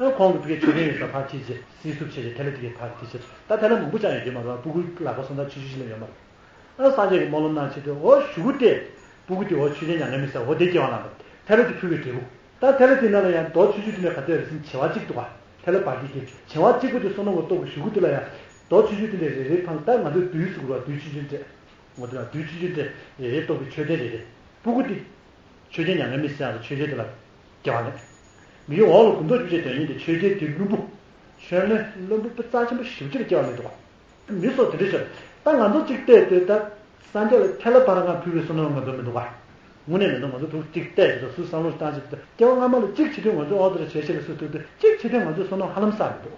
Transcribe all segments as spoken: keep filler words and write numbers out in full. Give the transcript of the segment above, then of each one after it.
ཨ་ཁོང་གི་ཕ་གིའི་མཆོད་རྟེན་ཡོད་ས་ཕར་ཁྲིད་བྱས་སྲིད་སུབ་བྱས་བྱས་ཐལ་བ་དེ་གའི་ཕར་ཁྲིད་བྱས། ད་ཐལ་བ་མང་པོ་ཅང་ཡོད་ཀྱི་མ་རེད་བ། སྤུ་གུ་ལག་པ་སོང་ཙང་ཆུང་ཆུང་ཞིག་ལས་ཡོད་མ་རེད། ཨ་སངས་རྒྱས་ཀྱིས་སྨོན་ལམ་གནང་བྱས་ཏེ་འོ་གཞུག་གུ་དེ་སྤུ་གུ་དེ་འོ་མཆོད་རྟེན་མྱ་ངན་མེད་ས་འོ་དེ་སྐྱེ་བ་ལ་ཐལ་བ་དེ་ཕུལ་བའི་འབྲས་བུ། ད་ཐལ་བ་དེ་ནང་ལ་ཡང་རྡོ་ཆུང་ཆུང་དེ་ནས་ག་ཚོད་རེད་ཟེར་ན་བྱེ་བ་གཅིག་འདུག་ག་ཐལ་བ་འབར་གྱི་དེ་བྱེ་བ་གཅིག་པོ་དེ་བསོད་ནམས་ཀྱི་སྟོབས་ཀྱིས་གཞུག་གུ་དེ་ལ་ཡང་རྡོ་ཆུང་ཆུང་དེ་འདྲས་རེ་རེ་འཕངས། ད་ང་ཚོས་རྡུལ་ཟེར་གྱི་རེད་བ། རྡུལ་ཆུང་ཆུང་འདྲས། འོ་དེ་ལ་རྡུལ་ཆུང་ཆུང་འདྲས་རེ་རེ་གཏོར་གྱི་མཆོད་རྟེན་རེ་རེ། སྤུ་གུ་དེ། མཆོད་རྟེན་མྱ་ངན་མེད་ས་ལ་མཆོད་རྟེན་དེ་ལ་སྐྱེ་བ་ལེན། མི་ཡི་འོག་ལ་སྒོམ་ཐབས་ཞུ་བྱེད་དོན་སྙིང་དེ་མཆོད་རྟེན་དེ་བླུན་པོ། ཆོས་ལོན་བླུན་པོ་དཔེ་རྩ་ཆེན་པོ་ཞེ་པོ་ཅིག་ལ་སྐྱེ་བ་ལེན་འདུག་ག་མི་སོགས་དེ་འདྲ་ཤོར། ད་ང་ཚོ་གཅིག་བལྟས་དུས་ད་སངས་རྒྱས་ལ་ཐལ་བ་སྦར་སྒང་ཕུལ་བའི་བསོད་ནམས་ང་ཚོ་མི་འདུག་ག་དངོས་གནས་མི་འདུག་ང་ཚོ་དུ་གཅིག་བལྟས་དུས་ད་སུས་བསམ་བློ་བཏང་ཆེད་དུ་སྐྱེ་བ་སྔ་མ་ལ་གཅིག་བྱེད་དུས་ང་ཚོ་འོག་དེར་བྱས་ཤེས་ལ་སུས་ཐུག་དུས་གཅིག་བྱེད་དུས་ང་ཚོའི་བསོད་ནམས་ཧ་ལམ་བསགས་མི་འདུག་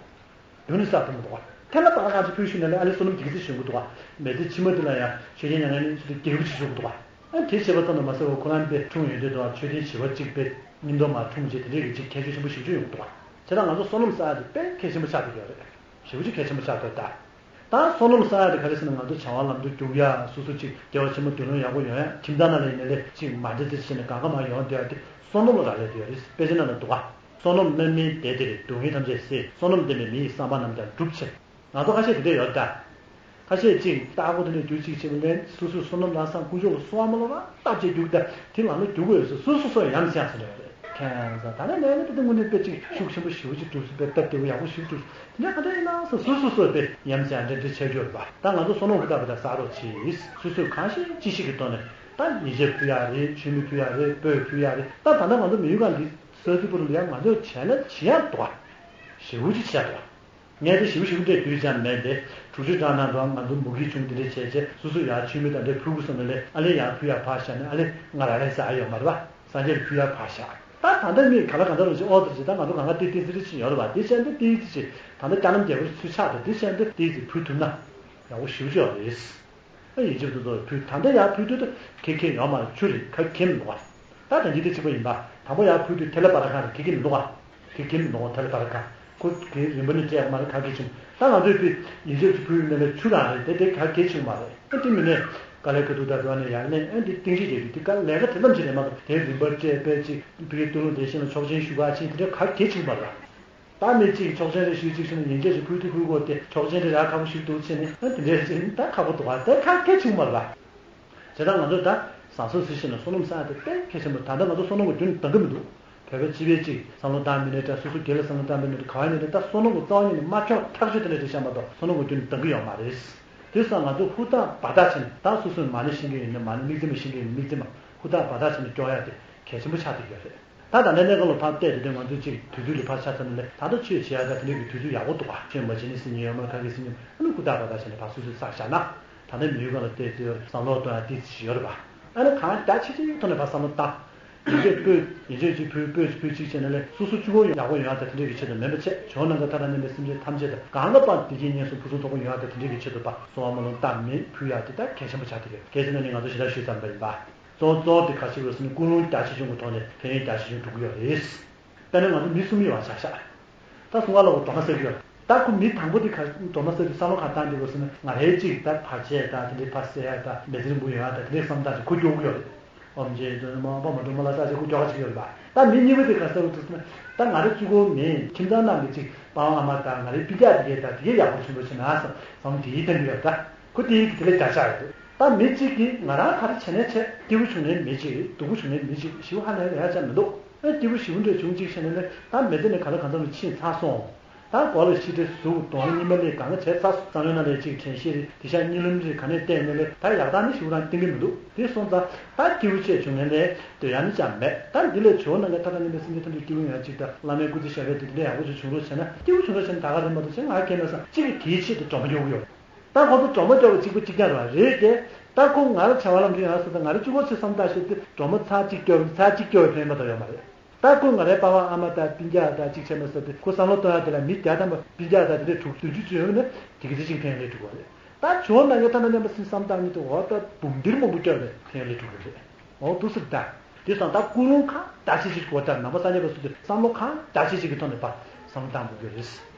རྒྱུན་ནས་བསགས་ཐུབ་མི་འདུག་ག་ཐལ་བ་སྦར་སྒང་ཅིག་ཕུལ་ཞུས་ནས་ལས་ཨ་ལེ་བསོད་ནམས་དེ་ག་ཚོད་ཞུ་གི་འདུག་ག་མི་ཚེ་ཕྱི་མ་དེ་ལ་ཡང་མཆོད་རྟེན་མྱ་ངན་ལས་ཚུལ་དུ་རྒྱལ་ཁབ་ཅིག་ཞུ་གི་འདུག་ག་ཨ་དེ་བྱེད་པ་ཙམ་དུ་མ་ཟད་པར་ཁོ་རང་དཔེ་འཁྲུངས་ཡོང་དུས་དང་མཆོད་རྟེན་བྱེ་བ་གཅིག་པའི་སྙིང་སྟོབས་མ་འཁྲུངས་བྱས་དེ་འདྲའི་གི་ཅིག་ཁྱད་ཆོས་ཆེན་པོ་ཞེ་པོ་ཅིག་ཡོང་གི་འདུག་ག་བྱས་ཙང་ང་ཚོ་བསོད་ནམས་བསགས་ཡ་དེ་དཔེ་གལ་ཆེན་པོ་ཆགས་བསྡད་ཡོད་རེད། ཞེ་པོ་ཅིག་གལ་ཆེན་པོ་ཆགས་བསྡད་ད། ད་བསོད་ནམས་བསགས་ཡ་དེ་ག་རེ་ཟེར་ན་ང་ཚོ་བྱ་བ་ལམ་དུ་རྒྱུག་ཡ་སོ་སོ་ཅིག་སྐྱེ་བ་ཕྱི་མ་སྡུག་ལུང་ཡག་པོ་ཡོང་ཡ་ཁྱིམ་ཚང་ནང་ལ་ཡིན་ན་ལས་ཅིག་མ་འདྲི་འདྲི་བྱས་ནས་གང་ག་མ་ཡོང་བསྡད་ཡ་དེ་བསོད་ནམས་ལ་རག་ལས་བསྡད་ཡོད་རེད། དཔེ་ཆ་ནང་ལ་འདུག་ག་བསོད་ནམས་དམན་མིན་བདེ་སྟེར། སྡུག་བསྔལ་ཐམས་ཅད་སེལ། བསོད་ནམས་ལྡན་པས་མི་ཡི་བསམ་པ་རྣམས་ཀྱང་འགྲུབ་ཕྱིར། ང་ཚོ་ཁ་ཤས་དེ་འདྲ་ཡོད་ད། ཁ་ཤས་ཅིག་ལྟ་སྒོ་དེ་འདྲ་རྒྱུ་གཅིག་བྱེད་པ་ལས་སོ་སོའི་བསོད་ནམས་ལམ་སང་དཀོན་མཆོག་ལ་གསོལ་བ་སྨོན་ལམ་རང་བཏབ་བྱས་རྒྱུག་ད་དེ་ལམ་ལ་རྒྱུག་དགོས་ཡོད་ཟེར་སོ་སོ་སོ་ཡ་ཡ་མཚན་ཟེར་ནས་ཡོད་རེད། ཁྱེད་ཚོ་ད་ནས་ནས་ནས་དེ་དངོས་གནས་དཔེ་ཅིག་ཤུགས་ཆེན་པོ་ཞེ་པོ་ཅིག་གྲུབ་སོང་པས་སྟབས་བདེ་པོ་ཡག་པོ་ཞེ་པོ་གྲུབ་སོང་། དེ་འདྲ་ག་འདྲ་ཡིན་ན་ཟེར་སོ་སོ་སོ་དཔེ་ཡ་ཡ་མཚན་འདྲ་འདྲ་བྱས་རྒྱུ་རེད་པ། ད་ང་ཚོ་བསོད་ནམས་ཧུར་ཐག་པ་དང་བསགས་རོགས་གྱིས། སོ་སོས་གང་ཤེས་ཅི་ཤེས་ཀྱི་ཐོག་ནས་ད་ཉེས་ཆད་ཕུལ་ཡ་རེད། མཆོད་མེ་ཕུལ་ཡ་རེད། སྤོས་ཕུལ་ཡ་རེད། ད་ད་ལྟ་ང་ཚོ་མི་ཡུལ་སྒང་འདི་ས་རྡུལ་སྤུ་རུ་ལ་ཡ་ང་ཚོས་བྱས་ན་བྱེད་ཡ་འདུག་ག་ཞེ་པོ་ཅིག་བྱས་འདུག་ག་ངས་དེ་ཞིབ་ཞིབ་འདྲས་དུས་ཙམ་མེད་དེ། དྲུག་ཅུ་གྲངས་ནང་དུ་ང་ཚོ་མུ་གེ་བྱུང་དེ་འདྲས་བྱས་བྱས་སོ་སོ་ཡར་མཆོད་མེ་དང་འདྲས་ཕུལ་དགོས་བསམ་ན་ལས་ཨ་ལས་ཡར་ཕུལ་ཡ་ཕར་བཞག་ནས་ཨ་ལས་ང་རང་ལས་ཟ་ཡ་ཡོད་མ་རེད་པ། སངས་རྒྱས་ལ་ཕུལ་ཡ་ཕར་བཞག་ད་ད་ལྟ་མིས་ག་ལ་ག་འདྲ་རུ་ཅིག་ཨོ་ཏེ་ཅིག་ད་ང་ཚོ་གང་ག་ཏི་ཏི་ཟེར་རེ་ཅིག་ཡོད་རེད་པ། དེ་བྱས་འདི་ཏི་ཏི་ཅིག་ད་ལྟ་སྐྱ་ནམ་རྒྱལ་པོ་ཚུལ་ཆགས་དང་དེ་བྱས་འདི་ཏི་ཏི་ཕུལ་ཐུབ་ན་ཡག་པོ་ཞེ་པོ་ཅིག་ཡོད་རེད། ཨ་ཡིན་གཅིག་ཏུ་ཚོ་ཕུལ་ད་ལྟ་ཡར་ཕུལ་དུས་ད་ཁེ་ཁེ་ཡོད་མ་རེད། ཆུ་རེད་ག་ཁེ་མི་འདུག་ག་ད་ད་འདི་ད་གཅིག་པ་ཡིན་པ། དང་པོ་ཡར་ཕུལ་དུས་ཐལ་བ་སྦར་སྒང་རེད་ག་གེ་མི་འདུག་ག་གེ་གེ་མི་འདུག་ག་ཐལ་བ་སྦར་སྒང་། ཁོ་གེ་རིན་པ་ནི་སྤྲད་ཡོད་མ་རེད་ག་གེ་བྱུང་། ད་ང་ཚོས་དེ་ཡིན་གཅིག་ཏུ་ཕུལ་ཡོད་ན་ལས་ཆུ་རང་རེད་དེ་དེ་ག་གེ་བྱུང་མ་རེད། ཨ་དེ་མིན་ནས་དཀའ་ལས་ཁག་འདུག་ད་དུ་ཨ་ནས་ཡར་ནས་ཨ་འདི་གཏིང་ཤེས་བྱས་དུས་དེ་དཀའ་ལས་ཀ་དེ་ཙམ་ཞིག་རེད་མ་གཏོགས་དེ་རིན་པ་སྤྲད་པས་ཅིག་ཕ་གིའི་སྟོད་ལུང་བདེ་ཆེན་ལ་ཆོག་མཆན་ཞུ་ག་ཕྱིན་དེ་འདྲ་ག་གེ་བྱུང་མ་རེད། ད་མི་གཅིག་ཆོག་མཆན་རེ་ཞུ་གཅིག་བྱས་ན་ཡན་ཆད་ཞིག་ཕུལ་དུ་ཕུལ་དགོས་ཏེ་ཆོག་མཆན་རེ་རག་ཁག་པོ་ཞིག་འདུག་བྱས་ནས་ཨ་དེ་འདྲའི་ཅིག་ད་ཁག་པོ་འདུག་ག་ད་ཁག་གེ་བྱུང་མ་རེད་པ། བྱས་ཙང་ང་ཚོ་ད་བཟང་སྤྱོད་ཟེར་བཞིན་ལ་བསོད་ནམས་བསགས་ཡ་དེ་དཔེ་གལ་ཆེན་པོ། ད་ལྟ་ང་ཚོ་བསོད་ནམས་ཀྱི་རྒྱུན་འདང་གི་མི་འདུག་བོད་པ་སྤྱི་པའི་ཅིག་བསམ་བློ་བཏང་མི་ནས་ད་སོ་སོ་སྒེར་ལ་བསམ་བློ་བཏང་མི་ནས་ག་བ་ཡིན་ནས་ད་བསོད་ནམས་ཀྱི་རྩ་བ་ཉིད་ནས་མ་ཁྱོག་ཐག་ཆོད་དེ་འདྲ་ཅིག་བཤད་མ་གཏོགས་བསོད་ནམས་ཀྱི་རྒྱུན་འདང་གི་ཡོད་མ་རེད། དེ་སོང་ང་ཚོ་ཧུར་ཐག་འབད་ཐག་བྱས་ནས་ད་སོ་སོས་མ་ཎི་ཤེས་མཁན་ཡིན་ན་མ་ཎི། དམིགས་བརྩེ་མ་ཤེས་མཁན་ཡིན་ན་དམིགས་བརྩེ་མ། ཧུར་ཐག་འབད་ཐག་བྱས་ནས་སྐྱོར་ཡ་དེ་གལ་ཆེན་པོ་ཆགས་བསྡད་ཡོད་རེད། ད་ད་ལྟའི་གནས་སྐབས་ལ་ཕར་བལྟས་དུས་དེ་ང་ཚོས་ཅིག་དུས་ཚོད་ལ་ཕར་ཆ་ཚང་ནས་ད་ལྟ་ཆོས་བྱེད་ཡ་ད་དེ་འདྲ་གི་དུས་ཚོད་ཡག་པོ་འདུག་ག་ཆོས་མ་བྱེད་ནས་ཟིན་ཉེན་ཡོད་མ་ག་གི་ཟིན་ཉེན་ཨ་ནི་ཧུར་ཐག་འབད་ཐག་བྱས་ནས་ཕར་སོ་སོས་བསགས་བཞག་ན་ད་ལྟ་མི་ཡུལ་སྒང་ལ་བལྟས་ཚེ་བསམ་བློ་གཏོང་ཡ་ཏོག་ཙམ་ཞིག་ཡོད་རེད་པ། ཨ་ནི་གང་རྒྱ་ཆེ་ཆེའི་ཐོག་ནས་ཕར་བསམ་བློ་བཏང་། ཡིན་གཅིག་སྤོས་ཡིན་གཅིག་ཅིག་ཕུལ་སྤོས་ཅིག་ཕུལ་གཅིག་བྱས་ནས་ལས་སོ་སོ་གཅིག་པོ་ཡག་པོ་ཡོང་ཡ་ད་དེ་འདྲ་གི་ཆེད་དུ་མིན་པ་བྱས་བྱུང་ན་ད་ལྟ་གནས་པའི་སེམས་ཅན་ཐམས་ཅད་དང་གང་ལ་ཕར་བདེ་སྐྱིད་ཡིན་གསུང་ཕུན་སུམ་ཚོགས་པོ་ཡོང་ཡ་ད་དེ་འདྲ་གི་ཆེད་དུ་ཕར་གསོལ་བ་སྨོན་ལམ་བཏང་མིན་ཕུལ་ཡ་དེ་ད་གལ་ཆེན་པོ་ཆགས་བསྡད་ཡོད། གལ་ཆེ་ན་ནི་ང་ཚོ་ཞེ་དྲག་ཞུས་ཙམ་པ་ཡིན་པ། གཙོ་བོ་གཙོ་བོ་དེ་ག་ཅི་རེད་ཟེར་ན་ཀུན་སློང་རྒྱ་ཆེ་ཆུང་གི་ཐོག་ནས་ཕན་ཡོན་རྒྱ་ཆེ་ཆུང་འགྲོ་གི་ཡོད་རེད། དཔེར་ན་ང་ཚོ་མི་གསུམ་ཡོད་པ་ཆ་བཞག་ད་གསུང་ང་ལ་འོ་སྒྲོལ་མ་ཟེར་གི་ཡོད། ད་ཁོ་མི་དང་པོ་དེ་ག་སྒྲོལ་མ་ཟེར་དུས་བསམ་བློ་ག་བཏང་འདི་གོ་ཟེར་ན་ང་རའི་གཅིག་ད་བར་ཆད་དང་དེ་འདྲའི་ཕར་སེལ་ཡ་དང་མི་ཚེ་རིང་པོ་ཡོང་ཡ་དང་དེ་འདྲའི་བསམ་བཏང་ཅིག་ཁོ་སྐྱོ་གི་ཡོད་རེད། ཨོམ་ཆེ་དོན་མ་པ་མ་སྒྲོལ་མ་ལ་ས་ཆེ་ཁོ་སྐྱོ་ག་ཅིག་ཡོད་རེད་པ། ད་མི་གཉིས་པོ་དེ་ག་ཟེར་གོ་ཟེར་ན་ད་ང་རའི་གཅིག་གོ་མིན་ཁྱིམ་ཚང་ནང་གི་གཅིག་པ་ཕ་ཨ་མ་དང་ང་རའི་སྤུན་ཀྱག་དེ་གས་ད་དེ་གས་ཡག་པོ་བྱུང་བ་ཞིག་ན་བསམ་བསམ་དེའི་དོན་གི་ཡོད་ད། ཁོ་དེའི་དེ་ལས་རྒྱ་ཆགས་ཡོད་དེ། ད་མི་གཅིག་གིས་ང་རང་ག་རེ་བྱས་ནས་བྱས་སྐྱིད་པོ་བྱུང་ནས་མི་གཅིག་སྡུག་པོ་བྱུང་ནས་མི་གཅིག་ཞི་བ་ཧ་ལས་ལས་ཡ་ཆ་མི་འདུག་ཨ་སྐྱིད་པོ་ཞི་བོ་འདྲ་བྱུང་གཅིག་བྱས་ནས་ནི་ད་མི་ཚེ་ནི་ག་ལ་གང་འཚམ་ལ་ཕྱིན་ཚར་སོང་། ད་སྒོ་ལ་ཤི་ཏེ་གཟུགས་གདོང་གཉིད་མ་ལས་གང་ག་བྱས་ཚར་སོང་། བསམ་བློའི་ནང་ལས་གཅིག་དྲན་ཤེས་རེད་དེ་ཤ་གཉིད་ལམ་རེད་ག་ནས་བལྟས་ནས་ལས་ད་ཡག་ཐག་ནི་ཞི་བོ་རང་བསྟན་གི་མི་འདུག་དེ་སོང་ཙང་ད་སྐྱིད་པོ་བྱས་བྱུང་ནས་ལས་འདོད་ཡ་ནི་ཅང་མེད། ད་འདི་ལས་བྱོལ་ནང་གི་ཐ་ཐ་ཉི་མའི་སེམས་ཅན་ཐམས་ཅད་སྐྱིད་པོ་ཡོང་ཡ་གཅིག་ད་བླ་མའི་སྐུ་ཚེ་ཞབས་པད་དེ་འདི་ལས་ཡག་པོ་ཅིག་བྱུང་རོགས་བྱས་ན་སྐྱིད་པོ་བྱུང་རོགས་བྱས་ན་ད་ག་རེད་མ་གཏོགས་བྱས་ང་ཁྱེད་ན་སང་གཅིག་གིས་དེའི་ཆེད་དུ་སྒྲོལ་མ་སྐྱོར་གི་ཡོད། ད་ཁོ་ཚོ་སྒྲོལ་མ་སྐྱོར་བ་གཅིག་པ་གཅིག་རྐྱང་རེད་བ། རེད་དེ། ད་ཁོ་ང་རང་བྱ་བ་ལམ་འགྲོ་ཡང་ཟེར་ད་ང་རང་གཅིག་པོ་ཚེ་བསམ་བཏང་ཤེས་ཏེ་སྒྲོལ་མ་ཚར་གཅིག་སྐྱོར་ཚར་གཅིག་སྐྱོར་བའི་ཕན་མ་གཏོགས་ཡོད་མ་རེད། ད་ཁོ་ང་རའི་པ་ཕ་ཨ་མ་དང་སྤུན་ཀྱག་དང་གཅིག་བྱས་མ་ཟེར་ཏེ་ཁོ་བསམ་བློ་གཏོང་ཡ་དེ་ལ་མི་བརྒྱ་ཐམ་པ་སྤུན་ཀྱག་དང་དེ་འདྲའི་དྲུག་བདུན་ཅུ་ཙམ་ཡོད་ན་དེ་གི་དེ་གཅིག་ཕན་ལས་འགྲོ་གི་རེད། ད་བྱོལ་ནང་གི་ཐ་ན་མཉམ་པ་སེམས་བསམ་བཏང་མི་དེ་འོ་ད་འབུམ་སྡེར་མང་པོ་སྐྱོར་བའི་ཕན་ལས་འགྲོ་གི་རེད། འོ་འདུག་ཟེར་ད། དེ་སང་ད་ཀུན་སློང་གང་དག་ཅིག་ཅིག་གོ་ད་ནང་པ་སངས་རྒྱས་པ་སུ་དེ་བསམ་བློ་གང་དག་ཅིག་ཅིག་གི་ཐོག་ནས་པ་བསམ་བློ་བཏང་དགོས་ཀྱི་རེད།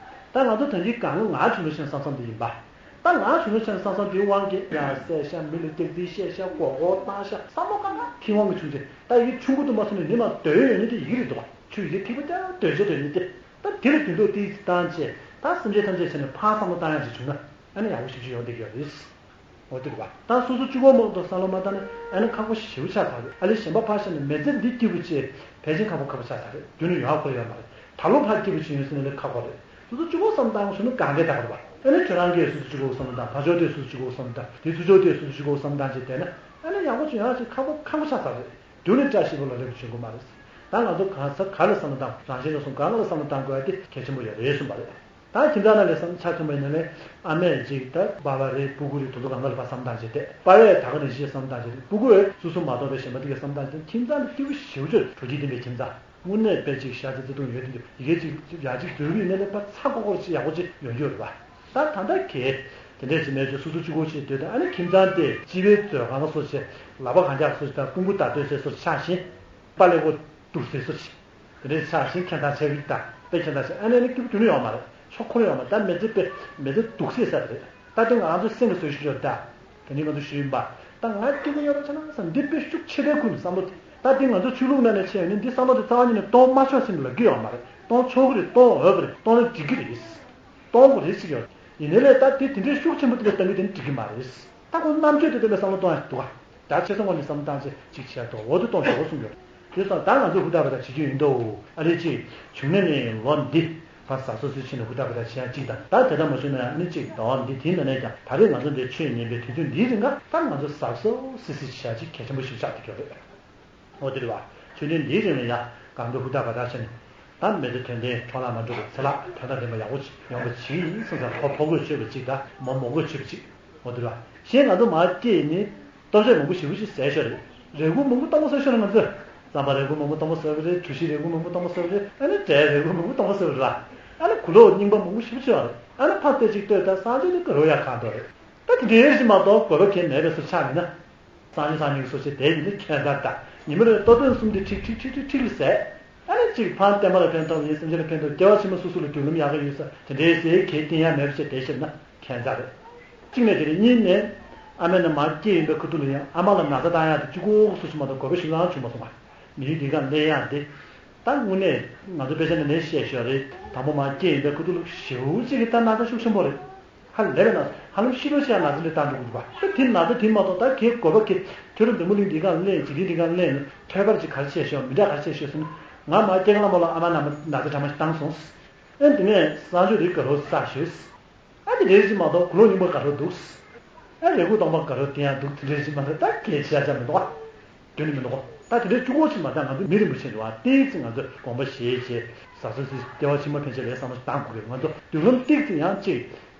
ད་ང་ཚོ་ད་གིན་གང་ང་བྱུང་ལོ་ཆེན་བསམ་བསམ་དེ་ཡིན་པ། ད་ང་བྱུང་ལོ་ཆེན་བསམ་བསམ་དེའི་དབང་གིས་ཡང་བསད་ཤ་མི་ལ་སྐྱག་རྫུན་བཤད་ཤ་མགོ་སྐོར་བཏང་ཤ་བསམ་བློ་གང་གང་གི་དབང་གིས་བྱུང་ཚེ་ད་ཡི་ཆུང་ཀུ་དུ་མ་སོང་ནས་ནི་མ་སྡོད་ཡོད་ནི་དེ་ཡི་གེ་རེད་འདུག་བ། ཆུ་ཡི་ཐིགས་པ་ད་སྡོད་བྱེད་སྡོད་ནི་དེ། ད་དེ་ལ་དུས་ཐོག་ཏིག་ཙི་བཏང་བྱས། ད་སེམས་ཅན་ཐམས་ཅད་བྱས་ནས་ཕར་བསམ་བློ་བཏང་ཡག་ཅིག་བྱུང་ན་ཨ་ནི་ཡག་པོ་ཞེ་པོ་ཅིག་ཡོང་བསྡད་ཀྱི་ཡོད་རེད། འོ་དེ་རེད་པ། ད་སོ་སོ་གཅིག་པོ་མོག་མོག་བསམ་བློ་མ་བཏང་ན་ཨ་ནི་ཁག་པོ་ཞེ་པོ་ཆགས་ཚར་རེད། ཨ་ལས་གཞན་པ་ཕར་བཞག་ནས་མི་ཚེ་འདི་སྐྱིད་པོ་བྱས་ཕལ་ཆེར་ཁག་པོ་ཁག་པོ་ཆགས་ཚར་རེད། རྒྱུན་ནས་ཡོང་ཁོ་ཡོད་མ་རེད། ད་ལོ་ཕར་སྐྱིད་པོ་བྱས་ཡོང་ཟེར་ན་ལས་ཁག་པོ་རེད། སོ་སོ་གཅིག་པོ་བསམ་བཏང་སོང་ན་གང་གས་ད་ག་རེད་པ། ཨ་ནི་ཁྱོད་རང་གིས་སོ་སོ་གཅིག་པོ་བསམ་བློ་བཏང་། ཕར་ཕྱོགས་དེས་སོ་སོ་གཅིག་པོ་བསམ་བློ་བཏང་། དེ་ཚུར་ཕྱོགས་དེས་སོ་སོ་གཅིག་པོ་བསམ་བློ་བཏང་བྱས་བསྡད་ན་ཨ་ནི་ཡག་པོ་བྱུང་ཡག་ཅིག་ཁག་པོ་ཁག་པོ་ཆགས་ཚར་རེད། རྒྱུན་ནས་བཀྲ་ཤིས་པ་ལ་རེ་བ་བྱེད་དགོས་མ་རེད། ད་ང་ཚོ་གང་ས་ག་ལ་བསམ་བློ་བཏང་། རང་གཞན་ལ་སོང་གང་ག་ལ་བསམ་བློ་བཏང་དགོས་ཡ་དེ་གལ་ཆེན་པོ་ཡོད་རེད་གསུངས་པ་རེད། ད་ཁྱིམ་ཚང་ནང་ལ་བསམ་ཆ་མཐུན་པ་ཡིན་ན་ལས་ཨ་མས་ཅིག་ད་པ་ཕ་རེད། སྤུ་གུ་རེད། དེ་ཚོ་གང་ག་ལ་ཕར་བསམ་བློ་བཏང་བྱས་བསྡད། པ་ཕས་ད་ག་ནང་བཞིན་བསམ་བློ་བཏང་བྱས་བསྡད། སྤུ་གུས་སོ་སོ་མ་གཏོགས་པའི་གཞན་པ་དེ་གས་བསམ་བློ་བཏང་བྱས་ཁྱིམ་ཚང་དེ་སྐྱིད་པོ་ཞེ་པོ་ཅིག་འགྲོ་རྒྱུ་བསྟན་པའི་ཁྱིམ་ཚང་། དངོས་གནས་དཔེ་ཅིག་ཤ་ཚ་བརྩེ་དུང་ཡོད་དེ་འདུག་ཡི་གེ་ཅིག་ཅིག་ཡག་ཅིག་བཟོས་ཀྱི་ཡིན་ན་ལས་པ་ཚ་ཀོ་ཀོ་ཅིག་ཡག་པོ་ཅིག་ཡོང་རྒྱུ་རེད་པ། ད་ད་ལྟ་གས་དེ་འདྲས་ཅིག་མེད་ཅིག་སོ་སོ་གཅིག་པོ་ཅིག་སྡོད་དུས་ཨ་ནི་ཁྱིམ་ཚང་དེ་སྤྱི་པའི་མཛོད་ཁང་སོགས་བྱས། ལག་པ་གང་རྒྱག་སོགས་ཅིག་དང་། ཀུན་ཀུ་ད་སྡོད་སའི་སོགས་ཆགས་ཤིང་། པ་ལས་ཀོ་འདུག་སའི་སོགས་ཅིག་དེ་འདྲས་ཆགས་ཤིང་། ཁྱིམ་ཚང་ཆགས་ཀྱི་ད་དཔེ་ཁྱིམ་ཚང་ཆགས་ཨ་ནི་ཨ་ནི་སྐྱིད་པོ་ཁྱོན་ནས་ཡོད་མ་རེད། ཆོག་ཁོ་ན་ཡོད་མ་རེད། ད་མི་ཚེ་དཔེ་མི་ཚེ་སྡུག་སའི་ས་དེ་རེད། ད་དེ་ང་ཚོ་སེམས་ཀྱི་བཟོ་ཞིག་ཡོད་ད། དེ་ནི་ང་ཚོ་ཞུས་ཡིན་པ། ད་ང་སྐྱིད་པོ་ཡོད་རོགས་བྱས་ན་བསམ། འདི་དཔེ་ཤུགས་ཆེ་དྲགས་ཁུལ་བསམ་བློ་དེ། ད་དེ་ང་ཚོ་ཆོས་ལུགས་ནང་ནས་བྱས་ཡོད་ན་འདི་བསམ་བློ་དེ་རྩ་བ་ཉིད་ནས་གཏོང་མ་ཆོག་ཟེར་ནས་ལབ་ཀྱི་ཡོད་མ་རེད། གཏོང་ཆོག་གི་རེད། གཏོང་འོས་པ་རེད། གཏོང་ན་འགྲིག་གི་རེད། གཏོང་དགོས་རེད་ཟེར་གྱི་ཡོད། ཡིན་ནའི་ལས་ད་དེ་དེ་འདྲའི་ཤུགས་ཆེན་པོ་དེ་ལ་གཏོང་གི་དེ་འགྲིག་གི་མ་རེད། ད་ཁོ་རྣམ་དཔྱོད་དེ་དེ་ལ་བསམ་བློ་གཏོང་ཡ་འདུག་ག་ད་ཆེ་སོང་བ་ནས་བསམ་བློ་བཏང་ཚེ་གཅིག་བྱས་ཏོ། འོ་དེ་གཏོང་ཆོག་གསུང་གི་ཡོད། དེ་སོང་ད་ང་ཚོ་ཧུར་ཐག་པ་ད་བྱེད་རྒྱུ་ཡིན་འདུག་ཨ་ལས་ཅིག་བྱུང་ན་ནི་ལོ་འདི་བར་གཟབ་གཟབ་སུ་ཕྱིན་ནས་ཧུར་ཐག་པ་ད་བྱེད་ཡ་གཅིག་དང་། ད་དེ་ལྟར་མ་བྱུང་ན་ཡང་ནི་གཅིག་ཟླ་བ་འདི་དེའི་ནང་ནས་ཀྱང་ད་རེས་ང་ཚོ་འདིར་ཆོས་ཉན་པའི་དུས་ཚོད་འདིའི་རིང་ག་ད་ང་ཚོ་གཟབ་གཟབ་སིལ་སིལ་བྱེད་ཡ་གཅིག་གལ་ཆེན་པོ་ཞིག་ཆགས་བསྡད་ཀྱི་ཡོད་རེད། འོ་དེ་རེད་བ། ཆོས་ཉིད་འདིའི་རིང་ལ་ཡང་གང་དུ་ཧུར་ཐག་པ་ད་བྱས་ནས། ད་མི་ཚེ་དོན་ལྡན་འཕྲོ་བརླག་མ་འགྲོ་བའི་ཚེ་ལྷག་དོན་དང་ལྡན་པ་ཡག་པོ་ཅིག་ཡོང་བ་ཅིག་ཡིན་བསམ་ཙང་ཕོ་ཕོ་རྒོད་ཆོད་པ་ཅིག་དང་མོ་མོ་རྒོད་ཆོད་པ་ཅིག་འོ་དེ་རེད་བ། གཞན་ང་ཚོ་མ་སྐྱེས་ནི་སྟོབས་ཆེ་མང་པོ་ཞེ་པོ་ཅིག་ཟས་ཤོར་རེད། རེ་སྒུག་མང་པོ་སྟོང་པ་ཟ་ཤོར་རེད་ང་ཚོས། རྩམ་པ་རེ་སྒུག་མང་པོ་སྟོང་པ་ཟ་བ་རེད། གྲོ་ཞིབ་རེ་སྒུག་མང་པོ་སྟོང་པ་ཟ་བ་རེད། ཨ་ནི་འབྲས་རེ་སྒུག་མང་པོ་སྟོང་པ་ཟ་བ་རེད་བ། ཨ་ནི་གོས་ལོག་རྙིང་པ་མང་པོ་ཞེ་པོ་ཅིག་ཡོད་རེད། ཨ་ནི་ཕར་བལྟས་ཅིག་ལྟོས་ད་སང་ཉིན་ནི་དགའ་རོགས་ཡག་གང་འདུག་རེད། ད་དེ་འདྲའི་ཞིག་མ་གཏོགས་དགོས་པ་གང་མེད་པའི་བཟོ་ཆགས་མིན་ན། སང་ཉིན་སང་ཉིན་གྱི་བཟོ་ཆགས་དེ་ཡིན་ན་ཁྱད་མཚར་ད། ཉི་མ་རེར་ལྟོ་ཕྲན་གསུམ་དེ་ཁྲིག་ཁྲིག་ཁྲིག་ཁྲིག་ཁྲིག་ལ་ཟས། ཨ་ནི་གཅིག་ཕར་བསྟན་པ་ལ་ཕན་ཐོགས་ཡིན། སེམས་ཅན་ལ་ཕན་ཐོགས། སྐྱེ་བ་ཕྱི་མ་སོ་སོ་ལ་མདུན་ལམ་ཡག་གི་ཡོད་ས་དེ་འདྲའི་ཟས་གས་བསྟེན་ཡ་མེད་པ་བྱས་བསྡད་ཤེར་ན་ཁྱད་མཚར་རེད། གཅིག་ནས་དེ་རེད། གཉིས་ནས་ཨ་མ་ནི་མ་སྐྱེས་ཡིན་པའི་ཁ་ཐུག་ལ་ཡང་ཨ་མ་ལ་ན་ཚ་བཏང་ཡ་དེ་གཅིག་པོ་སོ་སོ་མ་གཏོགས་དགོས་པ་ཞིག་ལའང་བྱུང་མ་སོང་བ། མི་ཡུལ་འདི་ག་གླེང་ཡག་དེ། ད་དངོས་གནས་ང་ཚོ་དཔེ་ཆ་ནས་ནས་བཤད་ཤོད་རེད། དང་པོ་མ་སྐྱེས་ཡིན་པའི་ཁ་ཐུག་ལ་ཞེ་པོ་ཅིག་གི་ད་ན་ཚ་ཤུགས་ཆེན་པོ་རེད། ཧ་ལས་པའི་ན་ཚ། ཧ་ལམ་ཤི་ལོ་ཤི་ཡ་ན་ཚ་འདི་བཏང་འགྲོ་གི་འདུག་བ། ད་དེ་ན་ཚ་དེ་མ་གཏོགས་ད་གའི་དགོས་པ་གི་ཁྱོད་རང་འཛམ་བུ་གླིང་འདི་ག་གླེང་། འཇིག་རྟེན་འདི་ག་གླེང་ནས་ཐོས་པར་ཅིག་ག་རེ་བྱས་ཤོག་མི་འདྲ་ག་རེ་བྱས་ཤོག་ཟེར་ན། ང་མ་སྐྱེ་སྔ་མོ་ལ་ཨ་མ་ན་མ་ན་ཚ་གྲང་མོ་ཞིག་བཏང་སོང་། ཨེ་དེ་ནས་སང་ཞོགས་དེ་དགའ་རོགས་ཟ་ཤོད། ཨ་དེ་འདྲའི་ཅིག་མ་གཏོགས་གོས་ལོག་རྙིང་པ་ག་རེ་འདུག་ཨ་རེ་སྒུག་སྟོང་པ་ག་རེ་བསྟེན་ཡག་འདུག་དེ་འདྲའི་ཅིག་མ་གཏོགས་ད་གལ་ཆེ་ཡ་ཅང་མི་འདུག་ཨ། རྒྱུན་ནས་མི་འདུག་གོ། ད་དེ་འདྲའི་གཅིག་པོ་ཅིག་མ་ད་ང་ཚོ་མི་རིན་པོ་ཆེ་འདུག་ཨ། ཏོག་ཙམ་ང་ཚོས་དགོངས་པ་བཞེས་བྱས་གཟབ་གཟབ་ཅིག་སྐྱེ་བ་ཕྱི་མ་ཕན་ཆད་ལ་བསམ་བློ་བཏང་དགོས་ཀྱི་རེད། ང་ཚོ་མདུན་ལམ་ཏོག་ཙམ་ཡང་ཅིག་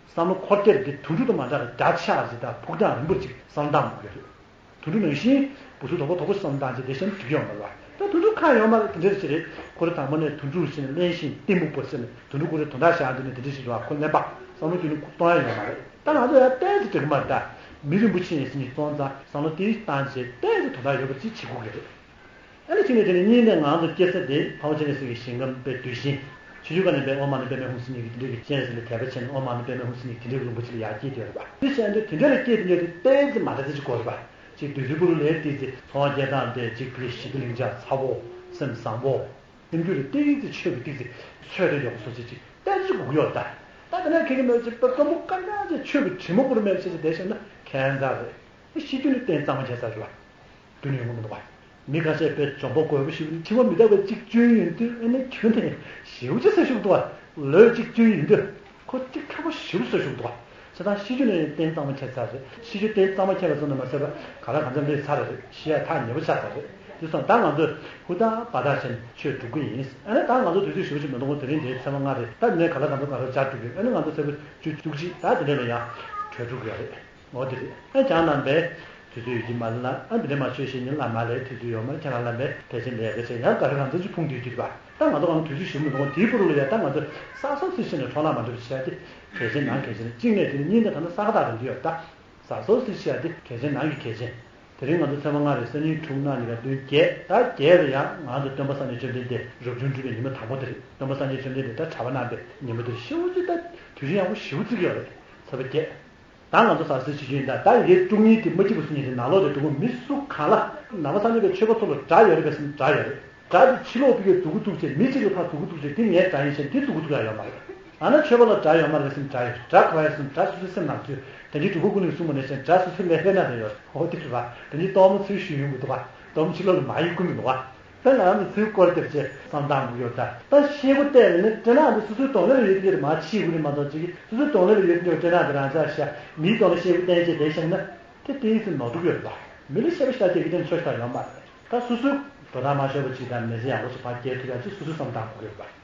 བསམ་བློ་འཁོར་སྐྱོད་ཀྱི་དུད་འགྲོ་དང་མ་འདྲ་བའི་རྒྱ་ཆེ་བ་ཅིག་དང་ཕུགས་རྒྱང་རིང་པོ་ཅིག་བསམ་བློ་བཏང་དགོས་ཀྱི་རེད། དུད་འགྲོ་ནང་བཞིན་བུ་ཚོ་དོག་པོ་དོག་པོ་བསམ་བཏང་བྱས་དེ་བཞིན་འགྲིག་ཡོང་མ་རེད་བ། ད་དུད་འགྲོ་ཁག་ཡོད་མ་རེད། དེ་འདྲ་ཞིག་རེད། ཁོ་རེ་དང་པོ་ནས་དུད་འགྲོ་ཞིག་ནས་གླེན་ཞིང་གཏི་མུག་པོ་ཟེར་ནས་དུད་འགྲོ་ཁོ་རེ་དོན་དག་བཞག་འདུག་ནས་དེ་འདྲ་ཞིག་རེད་བ། ཁོ་གླེན་པ་བསམ་བློ་རྒྱུན་ནས་གཏོང་ཡ་ཡོད་མ་རེད། ད་ང་ཚོ་ཡང་ཏོག་ཙམ་འགྲིག་གི་མ་རེད། ད་མི་རིན་པོ་ཆེ་ཡིན་ཟེར་ནས་བཙོང་ཙང་བསམ་བློ་དེ་བཏང་བྱས་ཏོག་ཙམ་དོན་དག་ཡོད་པ་ཅིག་བྱེད་དགོས་ཀྱི་རེད། ཨ་ནི་གཅིག་ནས་དེ་ནས་གཉིས་ནས་ང་ཚོ་སྐྱེ་ས་དེ་ཕ་བོང་ཁ་ནས་ཟེར་གི་ཞིང་ཁམས་དཔེ་དུས་ཆེན། ཆུ་ཆུ་ཁ་ནས་དཔེ་ཨོཾ་མ་ཎི་པདྨེ་ཧཱུྃ་ཟེར་ནས་གི་དེ་འདྲའི་གི་སྤྱན་རས་གཟིགས་ལ་དད་པ་བྱས་ནས་ཨོཾ་མ་ཎི་པདྨེ་ཧཱུྃ་ཟེར་ནས་དེ་འདྲའི་གི་ལུང་པ་ཅིག་ལ་ཡར་སྐྱེས་བསྡད་ཡོད་རེད་པ། དེ་བྱས་ན་དེ་འདྲ་ལ་སྐྱེས་དེ་འདྲ་དེ་ཏོག་ཙམ་མ་འདྲ་ཚ་ཅིག་དགོས་རེད་པ། ཅིག་བདུད་རྩི་ཕུ་རུ་ལས་ཏོག་ཙམ་འཚོ་བ་སྐྱེལ་སྟངས་དེ་ཅིག་དཔེ་ཞི་བདེ་ལིང་ཆ་ཚ་པོ། སེམས་བཟང་པོ། སེམས་རྒྱུད་ལ་ཏོག་ཙམ་ཆོས་ཀྱི་ཏོག་ཙམ་ཚོད་དེ་ཡོང་སོང་ཟེར་ཅིག་ཏོག་ཙམ་དགོས་ཀྱི་ཡོད་རེད་ད། ད་དེ་ནས་ཁྱེད་ཀྱི་མེད་ཅིག་དཔེ་སྐམ་པོ་སྐམ་ཡག་ཅིག་ཆོས་ཀྱི་དྲི་མ་བོར་མེད་ཅིག་བསྡད་ཤེས་ན་ཁྱད་མཚར་རེད། ཤི་རྒྱུ་ནི་གཏན་གཙང་མ་བྱས་ཚར་རེད་པ། རྒྱུན་ནས་ཡོང་གི་མི་འདུག་པ། མི་ཁ་ཤས་དཔེ་འཇོན་པོ་རྒོད་པོ་ཞིག་འཁྲི་བ་མི་རྟག་པའི་གཅིག་བཅུན་ཡིན་དུས་ཨ་ནི་ཁྱོན་ནས་ཞེ་པོ་ཅིག་ཟ་ཤུགས་འདུག་པ། ལོས་གཅིག་བཅུན་ཡིན་དུས་ཁོ་གཅིག་ཁག་པོ་ཞེ་པོ་ཟ་ཤུགས་འདུག་པ། བྱས་ཙང་ཤི་རྒྱུ་ནི་གཏན་གཙང་མ་ཁྱད་མཚར་རེད། ཤི་རྒྱུ་གཏན་གཙང་མ་ཁྱད་པ་ཙམ་དུ་མ་ཟད་པར་ག་ལ་གང་འཚམ་ལས་ཚར་རེད། ཤི་ཡ་ཐག་ཉེ་པོ་ཆགས་ཚར་རེད། དེ་སོང་ད་ང་ཚོས་ཧུར་ཐག་འབད་ཐག་བྱས་ནས་ཆོས་སྒྲུབ་ཀྱི་ཡིན། ཨ་ནི་ད་ང་ཚོ་དུས་ཚོད་ཞེ་པོ་ཅིག་མི་འདུག་གོ། དེ་རིང་འདིའི་ཚེས་པ་ལྔ་རེད། ད་ནས་ག་ལ་གང་འཚམ་ག་ལ་སྦྱར་འགྲོ་གི་ཡོད། ཨ་ནི་ང་ཚོ་ཚེས་པ་བཅུ་བཅུ་གཅིག་ད་དེ་འདྲ་ལ་ཡང་གྲོལ་འགྲོ་གི་ཡོད་རེད། འོ་དེ་རེད། ཨ་ཅག་རྣམ་པས་དུས་ཚོད་ཡོད་ཀྱི་མ་རེད་ལ། ཨ་འདི་འདྲ་མ་ཆོས་བཤད་ཉིན་ལ་མ་ལས་དུས་ཚོད་ཡོད་མ་རེད། ཁྱེད་རང་རྣམ་པས་ཕལ་ཆེར་ལས་ཀ་བྱས་ཡང་ག་རེ་གང་འཚམ་ཅིག་ཕུང་བསྡད་ཀྱི་རེད་པ། ད་ང་ཚོ་གང་དུས་ཚོད་ཞིག་མི་འདུག་གོ། དེའི་བར་ལ་ཡ་ད་ང་ཚོ་གཟབ་གཟབ་སིལ་སིལ་ནས་འཕྲོ་བརླག་མ་འགྲོ་བ་བྱས་ཏེ་གལ་ཆེན་ནང་གལ་ཆེན་གཅིག་ནས་དེ་ནི་གཉིས་ནས་ད་ནི་ས་ག་ད་རེད་འདི་ཡོད་ད། གཟབ་གཟབ་སིལ་སིལ་བྱས་ཏེ་གལ་ཆེན་ནང་གི་གལ་ཆེན། དེ་རིང་ང་ཚོ་ཚེས་པ་ལྔ་རེད། སང་ཉིན་དྲུག་གནངས་ཉིན་ག་བདུན་བརྒྱད། ད་བརྒྱད་ལ་ཡང་ང་ཚོ་སྟོན་པ་སངས་རྒྱས་བཅོམ་ལྡན་འདས་རབ་བྱུང་སྒྲུབ་པའི་ཉིན་མོ་དང་པོ་དེ་རེད། སྟོན་པ་སངས་རྒྱས་བཅོམ་ལྡན་འདས་ད་གྲྭ་པ་གནང་བའི་ཉིན་མོ་དེ་རེད། ཤི་བོ་ཅི་ད་དུས་ཆེན་ཡག་པོ་ཞེ་པོ་བརྩི་གི་ཡོད་རེད། ཚེས་པ་བརྒྱད། ད་ང་ཚོ་གཟབ་གཟབ་བྱེད་རྒྱུ་ཡིན་ད། ད་ཡི་གེ་བཅུ་གཉིས་དེ་མ་སྐྱིད་པ་སུ་ཉིད་དེ་ནང་ལོགས་དེ་འགྲོ་གི་མི་སུ་གང་ལ་ནང་པ་སངས་རྒྱས་པའི་ཆོས་པ་ཚོ་ལ་དགྲ་ཡོད་རེད་པས་སེམས་དགྲ་ཡོད་རེད། དགྲ་དེ་ཕྱི་ལོགས་ཕ་གིར་འཛུལ་གྱི་འདུག་ཅེས། མི་གཅིག་གིས་ཕར་འཛུལ་གྱི་འདུག་ཅེས། དེ་ངའི་དགྲ་ཡིན་ཞེས་དེ་འཛུལ་གྱི་འདུག་ཡ་ཡོད་མ་རེད། ཨ་ན་ཆོས་པ་ལ་དགྲ་ཡོད་མ་རེད་ཟེར་ན་དགྲ་ཡོད། དགྲ་ག་བ་ཡོད་ཟེར་ན་དགྲ་སོ་སོའི་སེམས་ནང་ཚུད། ད་གིན་གྲུབ་པ་ཀུན་ལེགས་གསུངས་པ་ནང་བཞིན་དགྲ་སོ་སོའི་ཀླད་པའི་ནང་དུ་ཡོད། འོ་དེ་རེད་པ། ད་གིན་གཏོར་མ་ཚུར་གཞུས་ཡོང་གི་འདུག་པ། གཏོར་མ་ཕྱི་ལོགས་ལ་མར་གཡུག་གི་མི་འདུག་པ། ད་ང་རང་ཚོ་ཚུར་སྐོར་རྒྱབ་བྱས་བསམ་བཏང་དགོས་ཡོད་ད། ད་ཤེལ་སྒོ་བལྟས་ནས་ནི་སྤྲེལ་ནག་འདི་སོ་སོའི་གདོང་ལེབ་ལ་ཡོད་དེ་གྱུར་མར་ཕྱིས་དགོས་རེད་མ་གཏོགས། ཅིག་སོ་སོའི་གདོང་ལེབ་ལ་ཡོད་དེ་གྱུར་སྤྲེལ་ནག་འདི་རང་འཇགས་བཞག་མིའི་གདོང་ལ་ཤེལ་སྒོ་བསྟན་བྱས་བསྡད་བཞག་ན། དེ་ཏོག་ཙམ་ནོར་འཁྲུལ་ཡོད་རེད་པ། མི་ལ་ཤེས་པ་ཤ་སྟག་གི་དེ་ཆོག་ཤ་སྟག་ཡོད་མ་རེད། ད་སོ་སོའི་འགྲོ་སྟངས་མ་ཤོར་བ་ཅིག་དང་མི་ཚེ་ཡག་པོ་ཞིག་ཕར་སྐྱེལ་ཐུབ་ཡག་ཅིག་སོ་སོས་བསམ་བཏང་དགོས་ཀྱི་རེད་པ།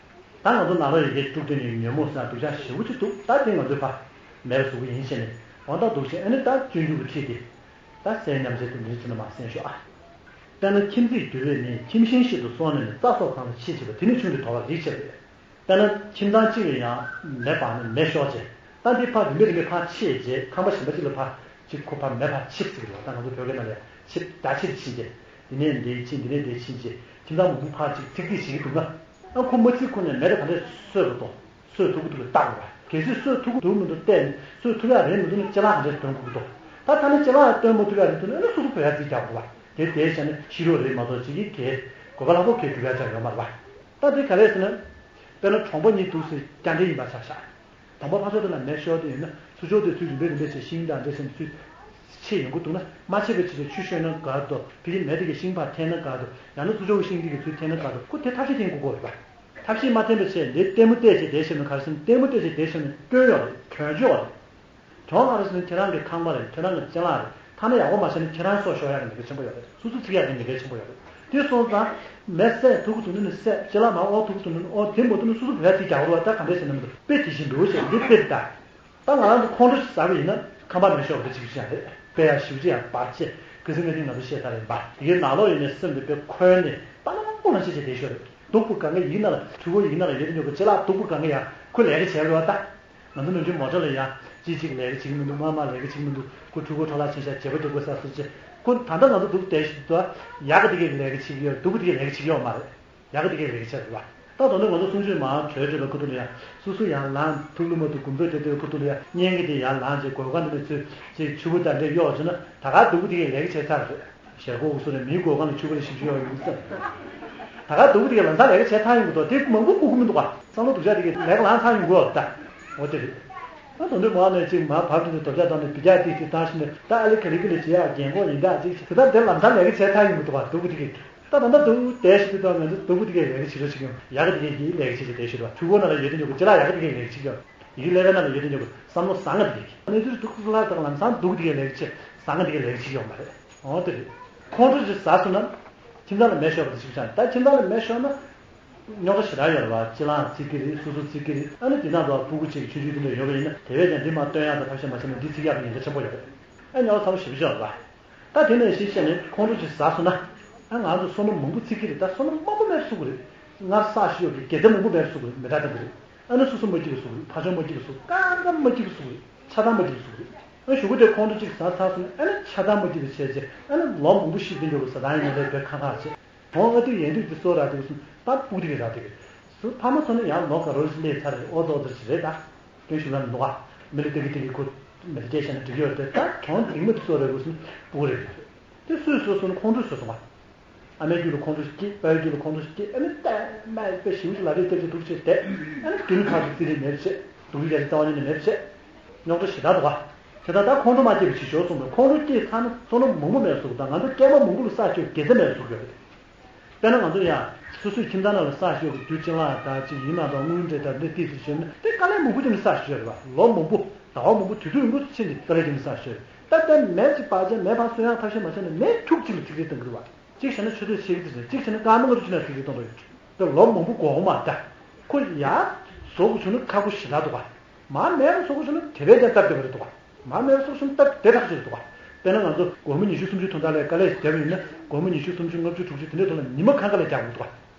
ད་ང་ཚོ་ནང་ལོགས་ཡི་གེ་དཀྲུག་དེ་ནི་ཉོན་མོངས་ཟེར་ན་སྡུག་ཅག་ཞེ་པོ་ཅིག་འདུག་ད་དེ་ང་ཚོས་ཕར་མེད་པ་བཟོ་དགོས་ཡིན་ཞེས་ནས་འོ་ད་འདུག་ཅེས། ཨ་ནི་ད་སྤྱོད་འཇུག་གི་ཁྲིད་དེ། ད་གསན་ཉམས་ཆེ་དེ་འདྲ་ཅིག་ན་མ་གསན་ཤོག་ཨ། དཔེར་ན་ཁྱིམ་མཚེས་འགྱུར་བས་ནི། ཁྱིམ་ཞེན་བཞིན་དུ་སོང་ནས་ནི། རྩྭ་སོགས་གང་ལ་མཆེད་བྱེད་པ། དེ་ནི་ཆུང་དུ་དོར་བར་རིགས་ཆེ་བས། དཔེར་ན་ཁྱིམ་ཚང་གཅིག་ལ་ཡང་མེ་འབར་ནས་མེ་ཤོར་བྱས། ད་འདི་ཕར་རིམ་པས་རིམ་པས་ཕར་མཆེད་བྱས་ཁང་པ་གཞན་པ་གཅིག་ལ་ཕར་ཅིག་ཁོ་ཕར་མེ་ཕར་མཆེད་ཟེར་གི་རེད་པ། ད་ང་ཚོ་བོད་སྐད་ནང་ལ་ཡང་མཆེད་རྒྱ་ཆེར་ཕྱིན་བྱས། འདི་ནས་འདི་ཕྱིན་འདི་ནས་འདི་ཕྱིན་བྱས་ཁྱིམ་ཚང་མང་པོ་ཕར་ཅིག་ཚིག་ཐིག་བྱེད་ཀྱི་འདུག་ན། ཨ་ཁོ་མ་ཚིག་ཁོ་ནས་མེ་དེ་ག་འདྲས་གསོད་དགོས་འདུག་གསོད་ཐུབ་ཀྱི་འདུག་ལ་བལྟ་དགོས་པ། གལ་སྲིད་གསོད་ཐུབ་ཀྱི་འདུག་མི་འདུག་བལྟས་ནས་གསོད་ཐུབ་ཡག་རེད་མི་འདུག་ན་ཅ་ལག་ག་འདྲས་འདོན་དགོས་ཀྱི་འདུག་ད་ད་ནི་ཅ་ལག་ཡང་འདོན་མ་ཐུབ་ཡག་རེད་འདུག་ན་ཨ་ནི་སོ་སོ་བོད་ཡག་རྩིས་རྒྱག་དགོས་པ། དེ་དེ་བྱས་ནས་ཤི་རོགས་རེད་མ་གཏོགས་ཅིག་གིས་དེ་གོ་སྐབས་ལྷག་པོ་གས་སྒྲུབ་ཡག་ཅང་ཡོད་མ་རེད་པ། ད་དེ་ག་རེ་ཟེར་ན། དཔེར་ན་གྲོང་པ་གཉིས་འདུག་ཟེར་སྐྱ་འདྲེ་ཡིན་པ་ཆ་བཞག་གྲོང་པ་ཕར་ཕྱོགས་དེ་ལ་མེ་ཤོར་དེ་ཡིན་ན་ཚུར་ཕྱོགས་དེ་ཚུར་རིམ་པས་རིམ་པས་བྱས་ཤིང་དང་འདྲ་ཞིག་ཚུར་ཆད་ཡོང་གི་འདུག་ན། མ་ཆད་པའི་ཆེད་དུ་ཆུ་ཤོར་ན་དགའ་འདུག་དེ་གི་མེ་དེ་གི་ཤིང་ཕར་འཐེན་ན་དགའ་འདུག་ཡང་ན་ཚུར་ཕྱོགས་ཀྱི་ཤིང་དེ་གི་ཚུར་འཐེན་ན་དགའ་འདུག་ཁོ་དེ་ཐབས་ཤེས་འཐེན་དགོས་ཀྱི་ཡོད་རེད་པ། ཐབས་ཤེས་མ་འཐེན་པའི་ཆེད་ལས་ལྟད་མོ་བལྟས་བྱས་བསྡད་ཤེས་ན་ག་རེ་ཟེར་ན། ལྟད་མོ་བལྟས་བྱས་བསྡད་ཤེས་ན་སྐྱོན་ཡོད་རེད། གྱོང་ཆོག་རེད། གྱོང་ག་རེ་ཟེར་ན་ཁྱེད་རང་གི་ཁང་པ་རེད། ཁྱེད་རང་གི་ཅ་ལག་རེད། ཐ་ན་ཡག་པོ་མ་བྱས་ན་ཁྱེད་རང་སྲོག་ཤོར་ཡག་གི་ཉེན་ཁ་ཆེན་པོ་ཡོད་རེད། སོ་སོ་ཚིག་ཡག་གི་ཉེན་ཁ་ཆེན་པོ་ཡོད་རེད། དེ་སོང་ཙང་མེ་བསད་ཐུབ་ཀྱི་འདུག་ན་ནི་བསད། ཅ་ལག་མར་དབོར་ཐུབ་ཀྱི་འདུག་ན་ནི་དབོར། དེ་མ་ཐུབ་ན་སོ་སོ་བོད་ཡག་ཚིག་རྒྱག་དགོས་རེད་པ། ད་ག་འདྲས་ཟེར་ན་མི་འདུག་དཔེ་དེ་བཞིན་འདུག་ཟེར་འདི་དཔེ་རེད་ད། ད་ང་རང་ཚོ་ཁོང་ཁྲོ་ཟ་བ་ཡིན་ན་ཁང་པ་མེ་ཤོར་བ་དེ་གཅིག་པ་ཅིག་ཡང་རེད། དཔེ་ཡག་ཞེ་པོ་ཅིག་ཡང་འབར་ཆེ། གལ་སྲིད་ང་ཚོས་ང་ཚོ་བཤད་ས་རེད་འབར། དེ་གའི་ནང་ལོགས་ཡིན་ནའི་སེམས་དེ་དཔེ་འཁོལ་ནས་པ་ལང་པོ་ལང་བྱས་བྱས་བསྡད་ཤོར་རེད། སྡུག་པོ་གང་ག་ཡིག་ནང་ལ་འཕྲུལ་འཁོར་ཡིག་ནང་ལ་ཡོད་དེ་ཉོ་གི་ཅ་ལག་སྡུག་པོ་གང་ག་ཡང་ཁོ་ལས་ཀ་བྱས་རེད་པ་ད། ང་ཚོ་ནམ་རྒྱུན་མོ་ཊ་ལ་ཡང་ཅི་གཅིག་ལས་ཀ་བྱེད་ཀྱི་མི་འདུག་མ་མ་ལས་ཀ་བྱེད་ཀྱི་མི་འདུག་ཁོ་འཕྲུལ་འཁོར་འཕྲོ་བརླག་ཕྱིན་ཤག་བྱེད་པ་འགྲོ་དགོས་ས་སུ་བྱེད། ཁོ་ད་ལྟ་ང་ཚོ་འདུག་བསྡད་ཤི་འདུག་ཡག་གི་དེ་གའི་ལས་ཀ་བྱེད་ཀྱི་ཡོད། སྡུག་པོ་དེ་གའི་ལས་ཀ་བྱེད་ཀྱི་ཡོད་མ་རེད། ཡག་གི་དེ་གའི་ལས་ཀ་བྱེད་རེད་པ། ད་དོ་ནས་ང་ཚོ་གསུང་ཆོས་མང་བྱོས་བྱོས་པའི་ཁུ་ཐུག་ལ་ཡང་སོ་སོ་ཡར་ལངས། ཐུགས་ལུ་མ་ཐུག་དགུ་མཛོད་དེ་དེའི་ཁུ་ཐུག་ལ་ཡང་བརྙན་གྱི་དེ་ཡར་ལངས་བྱས་གོས་ཁ་འདི་ནས་ཚུར་ཅིག་ཕྱུ་པ་དང་འདྲེ་གཡོག་བྱས་ན་ད་ག་སྡུག་པོ་དེ་གའི་ལས་ཀ་བྱས་ཚར་རེད། ཞལ་སྒོ་འུ་སུ་རེད། མིའི་གོས་ཁ་ལ་ཕྱུ་པ་ལ་ཞིབ་ཞིབ་གཡོག་ཡོང་གི་ས། ད་ག་སྡུག་པོ་དེ་གའི་ལམ་སང་ལས་ཀ་བྱས་ཚར་ཡོང་གི་འདུག་དེ་མང་པོ་སྒུག་གི་མི་འདུག་ག་བསམ་བློ་སྡུག་ཅག་དེ་གའི་ལས་ཀ་ལངས་ཚར་ཡོང་གི་ཡོད་རེད་ད། འོ་དེ་རེད། ད་དོན་དུ་མ་ནས་ཅིག་མ་བབ་དེ་ཚོ་རྡོག་རྩ་བཏང་ནས་བི་ཇ་ཏི་ཏི་བཏང་ཤི་ནས་ད་ཨ་ལེ་ག་ལེ་ག་ལེ་བྱེད་ཡག་རྒན་གོག་ཡིན་ད་ཅིག་དེ་ལྟར་དེ་ལམ་སང་ལས་ཀ་བྱས་ཚར་ཡོང་གི་འདུག་ག་སྡུག་པོ་དེ་གའི། ད་ད་ལྟ་སྡུག་བསྡད་ཤི་དུས་ད་ང་ཚོ་སྡུག་པོ་དེ་གའི་ལས་ཀ་བྱེད་རོགས་བྱེད་ཀྱི་ཡོད། ཡག་གི་དེ་གའི་ཡིན་ལས་ཀ་བྱེད་ཀྱི་བསྡད་ཤི་རོགས། ཕྲུ་གུ་ནང་ལ་ཡོད་དེ་ཉོ་གི་ཅི་ལ་ཡག་གི་དེ་གའི་ལས་ཀ་བྱེད་ཀྱི་ཡོད། ཡི་གེ་ལས་ཀ་ནང་ལ་ཡོད་དེ་ཉོ་གི་བསམ་བློ་བཟང་ང་དེ་གའི་གནས་ཚུལ་སྡུག་ལ་དང་ལམ་སང་སྡུག་དེ་གའི་ལས་ཀ་བྱེད་བཟང་ང་དེ་གའི་ལས་ཀ་བྱེད་ཀྱི་ཡོད་མ་རེད། འོ་དེ་རེད། ཁོང་ཁྲོ་ཅིག་ཟ་སོང་ན། ཁྱིམ་ཚང་ལ་མེ་ཤོར་བ་དེ་ཞིག་ཆགས། ད་ཁྱིམ་ཚང་ལ་མེ་ཤོར་ན། རྙོག་དྲ་ཞེ་དྲག་ཡོད་རེད་བ། ཅི་ལའང་ཚིག་གི་རེད། སོ་སོ་ཚིག་གི་རེད། ཨ་ནི་དེ་ནང་དུ་སྤུ་གུ་གཅིག་གི་ཆུང་ཆུང་དེ་འདྲ་ཡོད་པ་ཡིན་ན་དེ་བས་ཀྱང་འདི་མ་སྟོན་ཡག་དང་ཐབས་ཤེས་མ་བྱས་ན་འདི་ཚིག་ཡག་གི་ཉེན་ཁ་ཆེན་པོ་ཡོད་རེད། ཨ་རྙོག་དྲ་ཚ་པོ་ཞེ་པོ་ཅིག་ཡོད་རེད་བ། ད་དེ་ནས་གཞི་བྱས་ནས་ཁོང་ཁྲོ་ཅིག་ཟ་སོང་ན། ཨ་ང་ཚོ་བསོད་ནམས་མང་པོ་བརྩི་གི་རེད། ད་བསོད་ནམས་མང་པོ་མེད་པ་བཟོ་གི་རེད། སྔར་བསགས་ཤིག་ཡོད་ཀྱི་དགེ་རྩ་མང་པོ་མེད་པ་བཟོ་གི་རེད། མི་འདྲ་འདྲ་གི་རེད། ཨ་ནི་སོ་སོ་མ་སྐྱིད་པ་བཟོ་གི་རེད། ཕ་ཆོས་མ་སྐྱིད་པ་བཟོ་གི་རེད། གང་ག་མ་སྐྱིད་པ་བཟོ་གི་རེད། ཆགས་སྡང་མ་སྐྱིད་པ་བཟོ་གི་རེད། ཨ་ཞུ་གི་དེ་ཁོང་ཁྲོ་ཅིག་ཟ་ཚར་སོང་ན་ཨ་ནི་ཆགས་སྡང་མ་སྐྱིད་པ་བྱས་རྗེས་ཨ་ནི་ལོ་མང་པོ་ཤི་དེ་འགྲོ་གི་ཟ་སྟངས་ཡིན་ན་ལས་དཔེ་ཁག་ཁག་བྱེད། ཁོང་ཨ་ཏི་ཡན་དུས་ཀྱི་སོ་ར་དེ་གི་སོང་ད་སྤུ་གུ་དེ་གི་ར་དེ་གི་སུ་ཕ་མ་ཚོ་ནི་ཡང་ལོ་ག་རོ་ཞིག་སླེབས་ཚར་རེད། ཨོ་ཙོ་ཙོ་ཞིག་རེད་ད། སྐྱོན་ཞིག་ལ་འདུག་ག་མི་ལ་དེ་གི་དེ་གི་ཁོ་མི་ལ་སྐྱེས་བྱས་ན་འགྲིག་ཡོད་རེད། ད་གྱོང་འགྲིག་མ་དེ་སོ་ར་དེ་གི་སོང་སྤུ་གུ་རེད་རེད། དེ་སུས་བཟོས་སོང་ན་ཁོང་ཁྲོས་བཟོས་སོང་བ། ཨ་མའི་རྒྱུད་ལ་ཁོང་ཁྲོ་ཞིག་སྐྱེས། ཨ་ཕའི་རྒྱུད་ལ་ཁོང་ཁྲོ་ཞིག་སྐྱེས། ཨ་ནི་ལྟད་མོ་དཔེ་ཞིབ་ཅིག་ལ་རེས་ལྟ་ཅིག་འདུག་ཅེས་བསྡད། ཨ་ནི་མདུན་ཁ་ཅིག་རྩིས་རེས་མེད་བྱས། སྡུག་རུས་རྒྱ་ཆེ་རྩ་བ་ཉིད་ནས་མེད་བྱས། རྙོག་དྲ་ཞེ་དྲག་འདུག་ག་དེ་ལྟར་ད་ཁོང་ཁྲོ་མ་སྐྱེས་པ་ཞིག་ཤོར་སོང་བས་ཁོང་ཁྲོ་སྐྱེས་ཚར་ན་བསོད་ནམས་མང་པོ་མེད་པ་བཟོ་གི། ད་ང་ཚོ་སྐྱེས་མ་མང་པོ་ལ་བསགས་ཆོག་དགེ་རྩ་མེད་པ་བཟོ་གི་ཡོད་རེད། དཔེར་ན་ང་ཚོ་ཡང་སོ་སོའི་ཁྱིམ་ཚང་ནང་ལ་བསགས་ཆོག་གི་རྒྱུ་ཅི་ལ་ད་ཅིག་ཡིན་ན་ད་དངུལ་འབྲེལ་ད་འདི་ཏིག་ཙམ་ཤོར་ན་དེ་དཀའ་ལས་མང་པོ་ཅིག་ལ་བསགས་ཤོར་རེད་བ། ལོ་མང་པོ་ཟླ་བ་མང་པོ་དུས་ཚོད་རིང་པོ་ཕྱིན་ཏེ་དཀའ་ལས་ཅིག་ལ་བསགས་ཤོར་རེད། ད་ལྟ་མེ་ཅིག་སྤར་བྱས་མེ་ཕར་གསོ་ཡག་ཐབས་ཤེས་མ་བྱས་ན་མེ་འཁྱུག་ཅིག་ལ་ཐིག་ཚད་གཏོང་གི་རེད་བ། གཅིག་བྱས་ན་ཆུ་ཚོད་ཕྱེད་ཀ་ཙམ་རེད། གཅིག་བྱས་ན་སྐར་མ་ལྔ་བཅུ་ཕྱིན་ན་ཐིག་ཚད་གཏོང་གི་རེད། ད་ལོ་མང་པོ་འགོར་གི་མ་རེད་ད། ཁོ་ཡར་བཟོ་དགོས་བྱུང་ན་ཁག་པོ་ཞེ་དྲག་འདུག་ག་མར་མེ་ལ་སོགས་པ་བྱུང་ན་དེ་བས་ཀྱང་སྟབས་བདེ་བ་རེད་འདུག་ག་མར་མེ་ལ་སོགས་བྱུང་ན་སྟབས་བདེ་དྲགས་ཅིག་རེད་འདུག་ག་དཔེར་ན་ང་ཚོ་སྒོར་མོ་ཉི་ཤུ་སུམ་ཅུ་ཐོན་ཐབས་ལ་དཀའ་ལས་བརྒྱབ་ཡོད་ན་སྒོར་མོ་ཉི་ཤུ་སུམ་ཅུ་ལྔ་བཅུ་དྲུག་ཅུ་དེ་འདྲའི་ཐོག་ལ་ཉི་མ་གང་ག་ལ་རྒྱག་དགོས་འདུག་ག་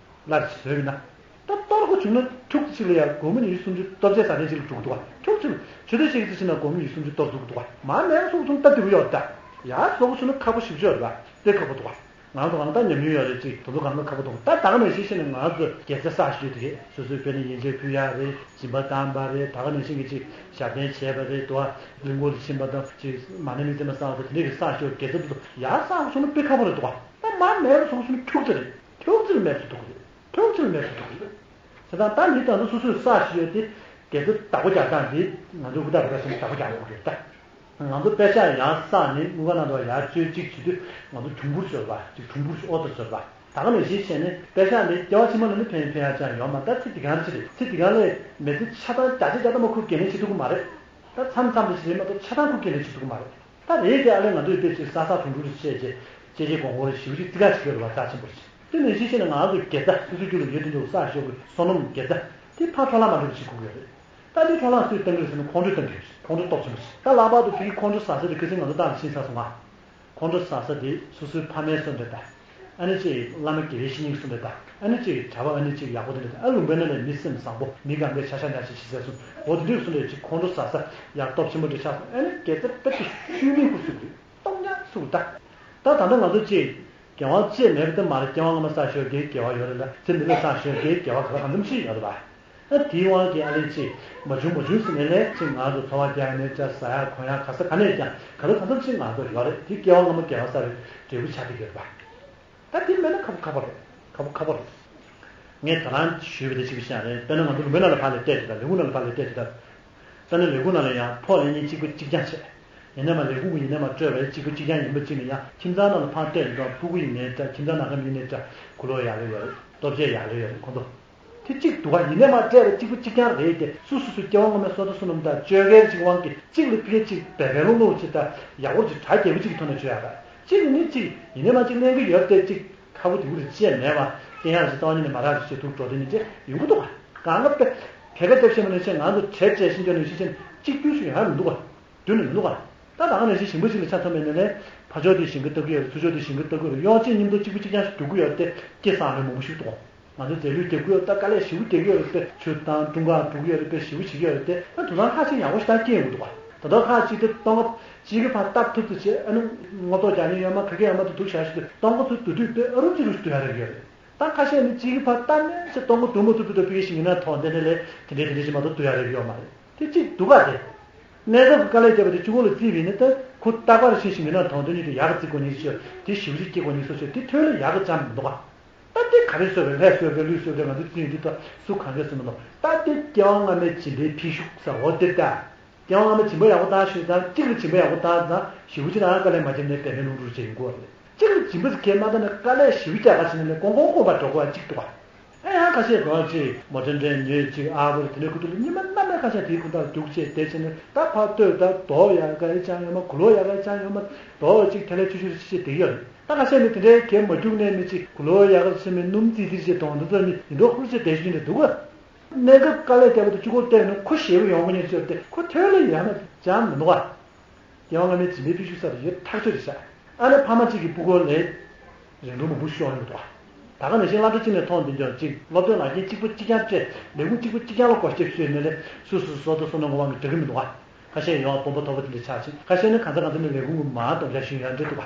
སླར་བཟོས་ཡོད་ན། ད་གཏོར་དགོས་བྱུང་ན་འཁྱུག་ཅིག་ལ་ཡང་སྒོར་མོ་ཉི་ཤུ་སུམ་ཅུ་གཏོར་བྱས་ཟ་མཁན་ཅིག་ལ་འགྲོ་གི་འདུག་ག་འཁྱུག་ཅིག་ལ་ཆུ་ཚོད་ཕྱེད་ཀ་ཙམ་ཕྱིན་ན་སྒོར་མོ་ཉི་ཤུ་སུམ་ཅུ་གཏོར་ཐུབ་ཀྱི་འདུག་ག་མར་མེ་ལ་སོགས་བྱུང་ན་སྟབས་བདེ་པོ་ཡོད་རེད་ད། ཡར་བཟོ་དགོས་བྱུང་ན་ཁག་པོ་ཞེ་པོ་ཅིག་ཡོད་རེད་པ། དེ་ཁག་པོ་འདུག་ག་ང་ཚོ་གང་ལྟར་ཉམས་མྱོང་ཡོད་རེད་ཅིག་དེ་ཚོ་གང་ལ་ཁག་པོ་འདུག་ད་ད་ག་ནང་བཞིན་བྱས་ནས་ང་ཚོ་དགེ་རྩ་བསགས་ཤོས་དེ་སོ་སོའི་དཔེར་ན་ཡིན་ཆད་ཕུལ་ཡག་རེད། སྦྱིན་པ་བཏང་བ་རེད། ད་ག་ནང་བཞིན་གྱི་ཅིག་ཞབས་བརྟན་བྱས་པ་རེད་དོ། གླིང་སྐོར་དུ་ཕྱིན་པ་དང་ཅིག་མ་ཎི་དམིགས་བརྩེ་མ་བསགས་པ་དང་དེ་འདྲས་ཀྱི་བསགས་ཤོས་དགེ་རྩ་དེ་ཚོ་ཡར་བསགས་སོང་ན་དཔེ་ཁག་པོ་རེད་འདུག་ག་ད་མར་མེ་ལ་སོགས་སོང་ན་འཁྱུག་ཙམ་རེད། ཐུགས་རྗེ་མེད་དུ་འདུག་རེད། ཐུགས་རྗེ་མེད་དུ་འདུག་རེད། བྱས་ཙང་ད་འདི་ད་ལྟ་སོ་སོས་བསགས་ཤིག་ཡོད་དེ། དེ་ཚོ་བདག་པོ་རྒྱག་སྟངས་འདི་ང་ཚོ་ཧུར་ཐག་རེ་བ་ཞིག་བདག་པོ་རྒྱག་དགོས་རེད་ད། ང་ཚོ་དཔེ་ཆ་ཡར་བསགས་ནས་དངུལ་ཁང་ནང་དུ་ཡར་བཅོལ་གཅིག་བྱེད་དུས་ང་ཚོ་གྱོང་པོར་བཟོས་པ་ཅིག་གྱོང་པོར་ཨོ་ཏོ་བཟོས་པ། ད་ག་ནང་བཞིན་བྱས་ནས་དཔེ་ཆ་འདི་སྐྱེ་བ་ཕྱི་མ་ལ་ནི་ཕན་ཡོན་ཕན་ཡག་ཅང་ཡོད་མ་རེད། ད་ཚེ་འདི་ག་ལ་ཅི་རེད། ཚེ་འདི་ག་ལ་མི་ཚེ་ཆ་ཚང་བརྒྱ་ཆ་བརྒྱ་ཐམ་པ་ཁུར་འགན་ལེན་བྱེད་ཐུབ་ཀྱི་མ་རེད། ད་མཚམས་མཚམས་དེ་ཞིག་རེད་མ་གཏོགས་ཆ་ཚང་ཁུར་འགན་ལེན་བྱེད་ཐུབ་ཀྱི་མ་རེད། ད་རེད་དེ་ཨ་ལས་ང་ཚོའི་དཔེ་ཅིག་ས་ས་གྲོང་གྲོང་རེ་བཤད་རྗེས་ཅེ་ཅེ་གོང་གོང་རེ་ཞིབ་ཅིག་རྩི་ཁ་ཅིག་ཡོད་རེད་བ། རྩ་ཆེན་པོ་རེད། དེ་ནང་བཞིན་བྱས་ནས་ང་ཚོ་དགེ་རྩ་སོ་སོའི་རྒྱུད་ལ་ཡོད་དེ་འདྲ་བསགས་ཞོག་གི་བསོད་ནམས་དགེ་རྩ་དེ་ཕར་འཕྲོ་བརླག་མ་འགྲོ་བ་ཞིག་དགོས་ཀྱི་ཡོད་རེད། ད་འདི་འཕྲོ་བརླག་སུས་གཏང་གི་རེད་ཟེར་ན་ཁོང་ཁྲོས་གཏང་གི་རེད། ཁོང་ཁྲོ་སྟོབས་ཆེན་པོ་ཞིག་ད་ལྷག་པར་དུ་ཕ་གི་ཁོང་ཁྲོ་ཟ་ས་དེ་ཁ་སང་ང་ཚོ་ཏང་ལ་ཕྱིན་ཚར་སོང་ང་། ཁོང་ཁྲོ་ཟ་ས་དེ་སོ་སོའི་ཕ་མའི་གསོལ་འདེབས་དང་། ཨ་ནི་ཅིག་བླ་མ་དགེ་བའི་བཤེས་གཉེན་གྱི་གསོལ་འདེབས་དང་། ཨ་ནི་ཅིག་གྲྭ་པ་ཨ་ནི་ཅིག་ཡག་པོ་དེ་འདྲ་དང་། ཨ་ལུང་པའི་ནང་ནས་མི་སེམས་བཟང་པོ་མི་གང་གའི་ཆ་ཤ་ཉག་ཅིག་བྱེད་ཟེར་སོང་། འོ་དེ་འདྲའི་གསོལ་འདེབས་ཅིག་ཁོང་ཁྲོ་ཟ་ས་ཡག་སྟོབས་ཆེན་པོ་འདྲ་ཆགས་སོང་། ཨ་ནི་དགེ་རྩ་དཔེ་ཅིག་ཤུལ་མིན་ཁུར་སུ་རེད། སྟོབས་ཉག་སུ་རེད་ད། ད་ད་ལྟ་ང་ཚོ་ཅིག་རྒྱལ་དབང་བཅས་མེད་པ་དེ་མ་རེད། རྒྱལ་དབང་སྔ་མ་བསགས་ཞོར་གྱི་དགེ་བ་ཡོད་རེད་ལ། ཚེ་འདི་ལ་བསགས་ཞོར་གྱི་དགེ་བ་ག་ལ་གང་འཚམ་ཞིག་ཡོད་རེད་པ། ཨ་དེའི་དབང་གིས་ཨ་ལས་ཅིག་མ་བྱུང་མ་བྱུང་ཟེར་ནས་ལས་ཅིག་ང་ཚོ་འཚོ་བ་རྒྱག་ནས་ཅག་ཟ་ཡག་གོན་ཡག་ག་ས་ག་ནས་ཀྱང་ག་ལ་གང་འཚམ་ཞིག་ང་ཚོ་ཡོད་རེད། དེ་རྒྱལ་དབང་སྔ་མ་དགེ་བ་བསགས་པའི་འབྲས་བུ་ཆགས་བསྡད་ཀྱི་ཡོད་རེད་པ། ད་དེ་མེད་ན་ཁག་པོ་ཁག་པོ་རེད། ཁག་པོ་ཁག་པོ་རེད། ངས་ད་རང་ཞུས་པ་དེ་གཅིག་པུ་བཤད་རེད། དཔེར་ན་ང་ཚོ་ལུང་པའི་ནང་ལ་ཕར་ལ་བལྟས་ཀྱི་ད། ལས་ཁུངས་ནང་ལ་ཕར་ལ་བལྟས་ཀྱི་ད། ས་གནས་ལས་ཁུངས་ནང་ལ་ཡང་ཕོ་ལས་གཉིས་གཅིག་པུ་གཅིག་རྐྱང་བྱས། ཡིན་ནའི་མ་ལས་ཁུངས་ཀྱི་ཡིན་ནའི་མ་སྤྲོད་པའི་གཅིག་པུ་གཅིག་རྐྱང་ཡིན་པ་གཅིག་ནས་ཡང་ཁྱིམ་ཚང་ནང་ལ་ཕར་བལྟས་ཀྱི་ད། ཕྲུ་གུ་ཡིན་ནའི་འདྲ། ཁྱིམ་ཚང་ནང་ཁམས་ཡིན་ནའི་འདྲ། གུ་ལོ་ཡག་ལོས་ཡོད་རེད། ལྟོ་ཆས་ཡག་ལོས་ཡོད་རེད། ཁོང་ཚོ་དེ་གཅིག་འདུག་ག་ཡིན་ནའི་མ་སྤྲད་པ་གཅིག་པུ་གཅིག་རྐྱང་རེད་དེ། སུ་སུ་སུ་སྐྱེ་བ་སྔོན་མའི་བསོད་བདེ་བསོད་ནམས་དང་བཅོ་ལྔའི་གཅིག་དབང་གིས་གཅིག་ལ་ཕ་གི་གཅིག་བེ་བེ་ལོང་ལོང་བྱེད་ད། ཡག་པོ་ཅིག་གྲ་རྒྱས་པོ་གཅིག་གི་ཐོག་ནས་བཅོ་ཡག་ག་གཅིག་ནི་གཅིག་ཡིན་ནའི་མ་གཅིག་ལེན་གི་ཡོད་དེ། གཅིག་ཁ་བོ་དེ་གུ་རེ་བཅད་མེད་པ། སྟེང་ཡག་ཞིག་གཏོང་ཉིན་ནས་མ་རག་ཞིག་བྱེད་ཐུག་འགྲོ་དེ་ནི་ཅེ་ཡོང་གི་འདུག་ག་གང་ག་དཔེ་གལ་ཆེ་ཤོས་མ་ནས་ཆེ་ང་ཚོ་གྲས་བཅད་ཤིང་ཅོ་ནས་ཤི་ཆེན་གཅིག་བསྐྱུར་ཞིག་ཡོང་ཡ་མི་འདུག་ག་བསྡུ་ནས་མི་འདུག་ག་ད་ད་ག་ནང་བཞིན་ཞིང་པ་ཞིག་ལ་ཆ་མཚོན་པ་ཡིན་ན་ལས། ཕར་ཕྱོགས་དེ་ཞིང་ཁ་བཏབ་ཀྱི་ཡོད་རེད། ཚུར་ཕྱོགས་དེ་ཞིང་ཁ་བཏབ་ཀྱི་ཡོད་རེད། ཡོང་ཅིག་མཉམ་དུ་གཅིག་པུ་གཅིག་རྐྱང་ཞིག་སྒྲུག་གི་ཡོད་རེད་དེ། སྐྱེ་བཟང་ལོས་མང་པོ་ཞིག་འདུག་ང་ཚོ་རྫས་ལུད་རྒྱག་གི་ཡོད། ད་དཀའ་ལས་ཞེ་པོ་རྒྱག་གི་ཡོད་རེད་དེ། ཆུ་དང་དཀྲུག་འགག་འགྲོ་གི་ཡོད་རེད་དེ། ཞེ་པོ་བྱེད་ཀྱི་ཡོད་རེད་དེ། ད་དུང་ཁག་ཅིག་ཡག་པོ་ཞིག་ད་སྐྱེ་ཡོང་གི་འདུག་ག་ད་དུང་ཁག་ཅིག་དེ་སྟོང་ཁ་གཅིག་གི་ཕར་བཏབ་ཐུབ་ཐུབ་བྱས། ཨ་ནི་སྔོ་ཐོག་རྒྱག་མཁན་ཡོད་མ། ག་གེ་ཡོད་མ། དུ་དུག་བཞག་ཞིག་དེ་སྟོང་ཁ་ཚུར་བསྡུ་དུས་དཔེ་ཨ་རུ་ཅི་རུ་ཞིག་བསྡུ་ཡ་རེད་ཡོད་རེད། ད་ཁ་ཤས་ནི་གཅིག་གི་ཕར་བཏབ་ནས་ཅིག་སྟོང་གོ་དུ་མ་ཐུབ་ཐུབ་ཐུབ་པའི་ཞིག་ཡིན་ན་ཐོག་འདི་ནས་ལས་དེ་འདྲའི་དེ་འདྲའི་ཞིག་མ་གཏོགས་བསྡུ་ཡ་རེ་ཡོད་མ་རེད། དེ་གཅིག་འདུག་ག་དེ། གནས་སྐབས་ཀྱི་དཀའ་ལས་བརྒྱབ་པ་དེ་གཅིག་པོ་ལ་བརྩིས་པ་ཡིན་ན། ད་ཁོ་རྟག་པར་ཞིག་ཞིག་ཡིན་ན་ཐོག་འདི་ནས་དེ་ཡག་གི་བརྩི་དགོས་ནི་ཞིག་དེ་ཞེ་པོ་ཅིག་སྐྱེ་དགོས་ནི་སོ་སོས་དེ་ཐོན་ལ་ཡག་གི་ཅང་མི་འདུག་ག་ད་དེ་ག་རེ་བཟོས་པའི་ལྷས་བཟོས་པའི་ལུས་བཟོས་པའི་ང་ཚོ་བརྩི་ཡོང་དུས་ད་སུ་གང་གས་སུ་མི་འདུག་ད་དེ་སྐྱེ་བ་སྔ་མའི་སྦྱིན་པའི་ཕན་ཤུགས་ཟེར་འོ་དེ་ད། སྐྱེ་བ་སྔ་མ་སྦྱིན་པ་ཡག་པོ་བཏང་ཞུས་ཙང་། གཅིག་ལ་སྦྱིན་པ་ཡག་པོ་བཏང་ཙང་ཞེ་པོ་ཅིག་རང་དཀའ་ལས་མ་བརྒྱབ་ནས་བེད་མེད་ལུང་འགྲོ་བྱས་ཡོང་གི་ཡོད་རེད། གཅིག་ལ་སྦྱིན་པ་ཟེར་མཁན་མ་བཏང་ནས་དཀའ་ལས་ཞེ་པོ་རྒྱག་ག་བྱས་ནས་ལས་ཀོང་ཀོང་ཀོང་པར་འགྲོ་དགོས་པ་གཅིག་འདུག་ག་ཨེ་ཡང་ཁ་ཤས་འགྲོ་བ་ཅིག་མོ་ཊ་འདྲེན་ཉོས་ཅིག་ཨ་བོར་དེ་འདྲའི་ཁུ་ཐུག་ལ་ཉི་མ་གནམ་མེད་ཁ་ཤས་དེའི་ཁུ་ཐག་རྒྱུག་བྱས་བསྡད་བྱས་ནས། ད་ཕར་ལྟོས། ད་རྡོ་ཡག་ག་ཡི་ཅང་ཡོད་མ། གུ་ལོ་ཡག་ག་ཡི་ཅང་ཡོད་མ། རྡོ་ཅིག་ཐལ་ལེ་ཆུ་ཆུ་རེ་ཆི་ཆི་བསྡད་ཀྱི་ཡོད་རེད། ད་ཁ་ཤས་ནི་དེ་འདྲའི་གས་མ་རྒྱུག་ནས་ནི་ཅིག་གུ་ལོ་ཡག་ག་ཆི་མི་སྣུམ་ཙིག་ཙིག་བྱས་གཏོང་འདི་ཚོ་ནི་ཡིན་མདོག་ཁུར་ཆེ་བསྡད་ཤི་འདྲ་འདུག་ག་གནས་སྐབས་དཀའ་ལས་བརྒྱབ་པ་དེ་གཅིག་པོ་བལྟས་ན་ཁོ་ཞེ་པོ་ཡོང་གི་ཉེན་ཤོར་ཏེ། ཁོ་ཐོན་ལ་ཡང་ན་ཅང་མི་འདུག་ག་སྐྱེ་བ་སྔ་མའི་སྦྱིན་པའི་ཕན་ཤུགས་ས་རུ་ཡོད་ཐག་ཆོད་རེད་ཤག་ཨ་ནི་ཕ་མ་གཅིག་གི་སྤུ་གུ་ལ་རིན་གོང་མང་པོ་ཤོར་ཡོང་གི་འདུག་ག་ད་ག་ནང་བཞིན་སློབ་གྲྭ་གཅིག་ནས་མཐོང་དེ་འདྲ་ཅིག་སློབ་སྟོན་ལག་འཁྱེར་གཅིག་པོ་གཅིག་རྐྱང་སྤྲད། ལས་ཁུངས་གཅིག་པོ་གཅིག་རྐྱང་ལ་སྒོ་ཕྱེ་བྱས་ནས་ལས་སུ་སུ་སོ་ཏོ་སོ་ནོ་ངོ་བ་གི་འགྲིག་གི་མི་འདུག་ག་ཁ་ཤས་ཡང་སྤོབས་པ་མཐོ་པོ་དེ་འདྲ་ཆགས་ཤིང་། ཁ་ཤས་ནི་གང་ཚ་གང་ཚ་ནས་ལས་ཁུངས་ཀྱི་མང་སྟོང་ཆ་ཞུ་ཡང་འདྲ་འདུག་ག་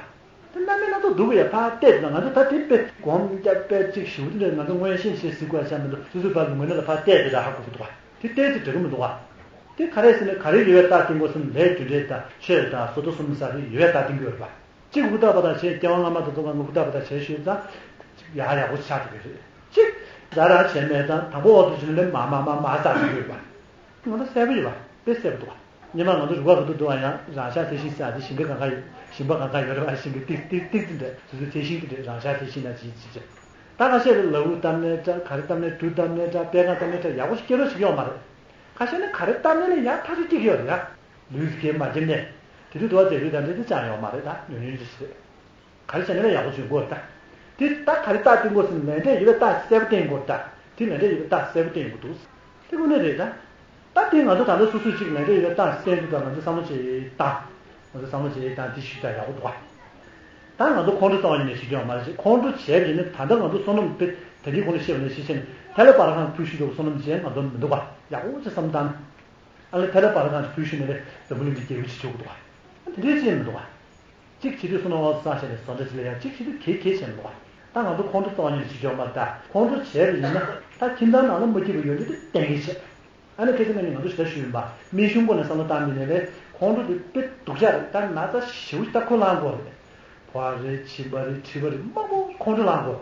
དེ་གནམ་མེད་ན་ཚོ་སྡུག་གི་ཡ། ཕར་བལྟས་ན་ང་ཚོ་ད་དེ་དཔེ་སྒོམ་རྒྱབ་དཔེ་ཅིག་ཞུ་དེ་འདྲ་ང་ཚོ་མངོན་ཤེས་ཤེས་ཟིག་དགོས་ཆ་མི་འདུག་སོ་སོའི་བར་གྱི་ངོས་ནས་ལ་ཕར་བལྟས་དེ་འདྲ་ཧ་གོ་གི་འདུག་ག་དེ་བལྟས་ཚེ་འགྲིག་གི་མི་འདུག་ག་དེ་ག་རེ་ཟེར་ན་ག་རེ་ཡོད་པའི་རྟགས་བསྟན་དགོས་ཟེར་ན་ལས་རྒྱུ་འབྲས་དང་ཆོས་དང་སོ་ཏོ་སོ་མི་ས་རེ་ཡོད་པའི་རྟགས་བསྟན་གྱི་ཡོད་རེད་པ། གཅིག་ཧུར་ཐག་པ་དང་བྱས། སྐྱེ་བ་སྔ་མ་དང་ཚོ་གང་གི་ཧུར་ཐག་པ་དང་བྱས་ཞུས་ཙང་ཡག་ཡག་པོ་ཆགས་འགྲོ་གི་རེད། གཅིག་ཟ་ར་བྱས་མེད་ཙང་དང་པོ་འོག་ཏུ་ཕྱིན་ནས་མ་མ་མ་མ་ཟ་འགྲོ་གི་ཡོད་པ། ང་ཚོ་གསལ་པོ་ཡོད་པ། དཔེ་གསལ་པོ་འདུག་པ། སྔོན་མ་ང་ཚོ་རུ་ཁག་གི་འདུག་འདུག་པ། ཡང་རང་ཤག་ཐེ་ཤིང་ཟེར་ཡ་དེ་ཞིང་ཁ་གང་ག་ཡོད། ཞིང་པ་གང་ག་ཡོད་རེད་པ། ཞིང་ཁའི་ཏིག་ཏིག་ཏིག་ཙམ་རེད། སོ་སོའི་ཐེ་ཤིང་དེ་རེད། རང་ཤག་ཐེ་ཤིང་ན་ཅིག་ཅིག་ཅིག་ད་ཁ་ཤས་ལ་ལ་འུ་བཏབ་ནའི་འདྲ། ག་རེ་བཏབ་ནའི་འབྲུ་བཏབ་ནའི་འདྲ། པད་ཁ་བཏབ་ནའི་འདྲ། ཡག་པོ་ཞིག་སྐྱེ་རོགས་ཞིག་ཡོད་མ་རེད། ཁ་ཤས་ནི་ག་རེ་བཏབ་ནའི་ལ་ཡག་ཐག་ཆོད་སྐྱེ་གི་ཡོད་རེད་ཡ། ལུས་སུ་སྐྱེ་མ་སྐྱེ་ནས། དེ་དུས་དུ་བ་རྫས་ལུད་དང་འདྲ་དེ་ཅང་ཡོད་མ་རེད། ད་ཉུང་ཉུང་ཅིག་རེད། ག་རེ་བྱས་ན་ལ་ཡག་པོ་བྱུང་དགོས་རེད་ད། དེ་ད་ག་རེ་རྟགས་བསྟན་དགོས་ཟེར་ན་ལས་འབྲས་ཡོད་པའི་རྟགས་གསལ་པོ་བསྟན་དགོས་རེད་ད། དེ་ལས་འབྲས་ཡོད་པའི་རྟགས་གསལ་པོ་བསྟན་དགོས་འདུག་དེ་དངོས་གནས་རེད་ད། ད་དེ་ང་ཚོ་ད་ལྟ་སོ་སོས་ཅིག་ལས་འབྲས་ཡོད་པའི་རྟགས་གསལ་འདུག་ད་ང་ཚོ་བསམ་བློ་བྱེད་སྟངས། ང་ཚོ་བསམ་བློ་བྱེད་སྟངས་དེ་ཞིབ་ཆ་ཡག་པོ་འདུག་ག་ད་ང་ཚོ་ཁོང་ཁྲོ་གཏོང་བ་ཡིན་ན་ཞིབ་ཆ་ཡོད་མ་རེད། ཁོང་ཁྲོ་བྱས་པ་ཡིན་ན་ད་ལྟ་ང་ཚོ་བསོད་ནམས་དཔེ་ད་གིན་གོང་ལ་བཤད་པ་ནང་བཞིན་བྱས་ནས་ཐལ་བ་ར་གང་ཕུལ་ཞུས་འདུག་བསོད་ནམས་ཅན་ང་ཚོ་མི་འདུག་ག་ཡག་པོ་ཅིག་བསམ་བཏང་ན། ཨ་ལས་ཐལ་བ་ར་གང་ཕུལ་ཞུས་ནས་ལས་འཛམ་བུ་གླིང་འདི་རྒྱལ་པོ་ཅིག་བྱེད་དགོས་འདུག་ག་དེ་འདྲའི་ཅིག་མི་འདུག་ག་གཅིག་བྱེད་དུས་བསོད་ནམས་དབང་བསགས་བྱས་ནས་བཟོ་འདྲ་ཅིག་ལ་ཡང་། གཅིག་བྱེད་དུས་གེ་གེ་བྱས་མི་འདུག་ག་ད་ང་ཚོ་ཁོང་ཁྲོ་གཏོང་བ་ཡིན་ན་ཞིབ་ཆ་ཡོད་མ་རེད་ད། ཁོང་ཁྲོ་བྱས་པ་ཡིན་ན་ད་ཁྱིམ་ཚང་ནང་ལ་མ་སྐྱིད་པ་ཡོད་དུས་དེ་གཏན་འཁེལ་བྱས། ཨ་ནི་ཁ་སང་ནས་ང་ཚོ་ཞེ་དྲག་ཞུས་ཡིན་པ། སྨན་གཞུང་སྐོར་ནས་བསམ་བློ་བཏང་མི་ནས་ལས་ཁོང་ཁྲོ་དེ་དཔེ་སྡུག་ཅག་རེད། ད་ན་ཚ་ཞེ་པོ་ཞིག་ད་ཁོ་ལངས་དགོས་རེད། ཕོ་བ་རེད། མཆིན་པ་རེད། མཁྲིས་པ་རེད། མང་པོ་ཁོང་ཁྲོ་ལངས་དགོས་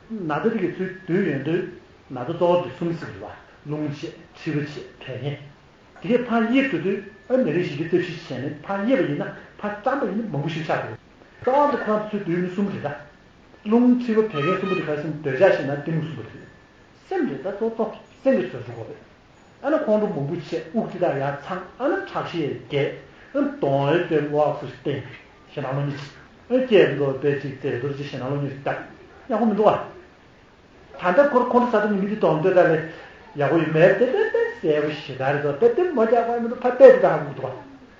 རེད། ན་ཚ་དེ་གི་ཚུལ་བསྡུས་ཡོང་དུས་ན་ཚ་གཙོ་བོ་དེ་གསུམ་ཟེར་གི་རེད་བ། རླུང་ཆད། མཁྲིས་པ་ཆད། བད་ཀན། དེ་གས་ཕར་དབྱེ་འགྲོ་དུས་ཨ་ནད་རིགས་བཞི་བཅུ་རྩ་བཞི་བྱས་ནས་ཕར་དབྱེ་བ་ཡིན་ན་ཕར་བཀྲམ་པ་ཡིན་ན་མང་པོ་ཞིག་ཆགས་འགྲོ། རྩ་བ་འདི་ཁོ་རང་ཚོའི་སྡོད་ཡུལ་ནི་གསུམ་རེད་ད། རླུང་མཁྲིས་པ་བད་ཀན་གསུམ་པོ་དེ་ག་རེ་ཟེར་ན་འདོད་ཆགས་ཞེ་སྡང་གཏི་མུག་གསུམ་པོ་དེ་རེད། སེམས་རེད་ད་གཙོ་གཙོ་སེམས་ཀྱི་བཟོ་ཚུལ་གོ་རེད། ཨ་ནི་ཁོང་ཁྲོ་མང་པོ་བྱས་དབུགས་ཏི་ཏག་ཡར་འཚང་ཨ་ནི་ཁྲག་ཤེད་རྒྱས། ཨ་ནི་གདོང་ཡོད་པའི་ལོགས་སུ་བསྟན། ཞེ་སྡང་བློ་ཉིད་ཅིག་ཨ་ནི་སྐད་མདོག་དཔེ་གཅིག་རྩེ་རྡོར་གཅིག་ཞེ་སྡང་བློ་ཉིད་ཅིག་ཡག་པོ་མི་འདུག་ཨ། ད་ལྟ་ཁོར་ཁོང་ཁྲོ་ཟ་ཐུབ་ནི་མི་དེ་གདོང་ལྟོས་ད་ལས་ཡག་པོ་ཡོད་མེད་དེ་དེ་དེ་གསལ་པོ་ཞེ་དྲག་རེད་དོ། དེ་དེ་མ་རྒྱག་པ་མི་འདུག་ཕ་བལྟས་དེ་ད་ཧ་གོ་འདུག་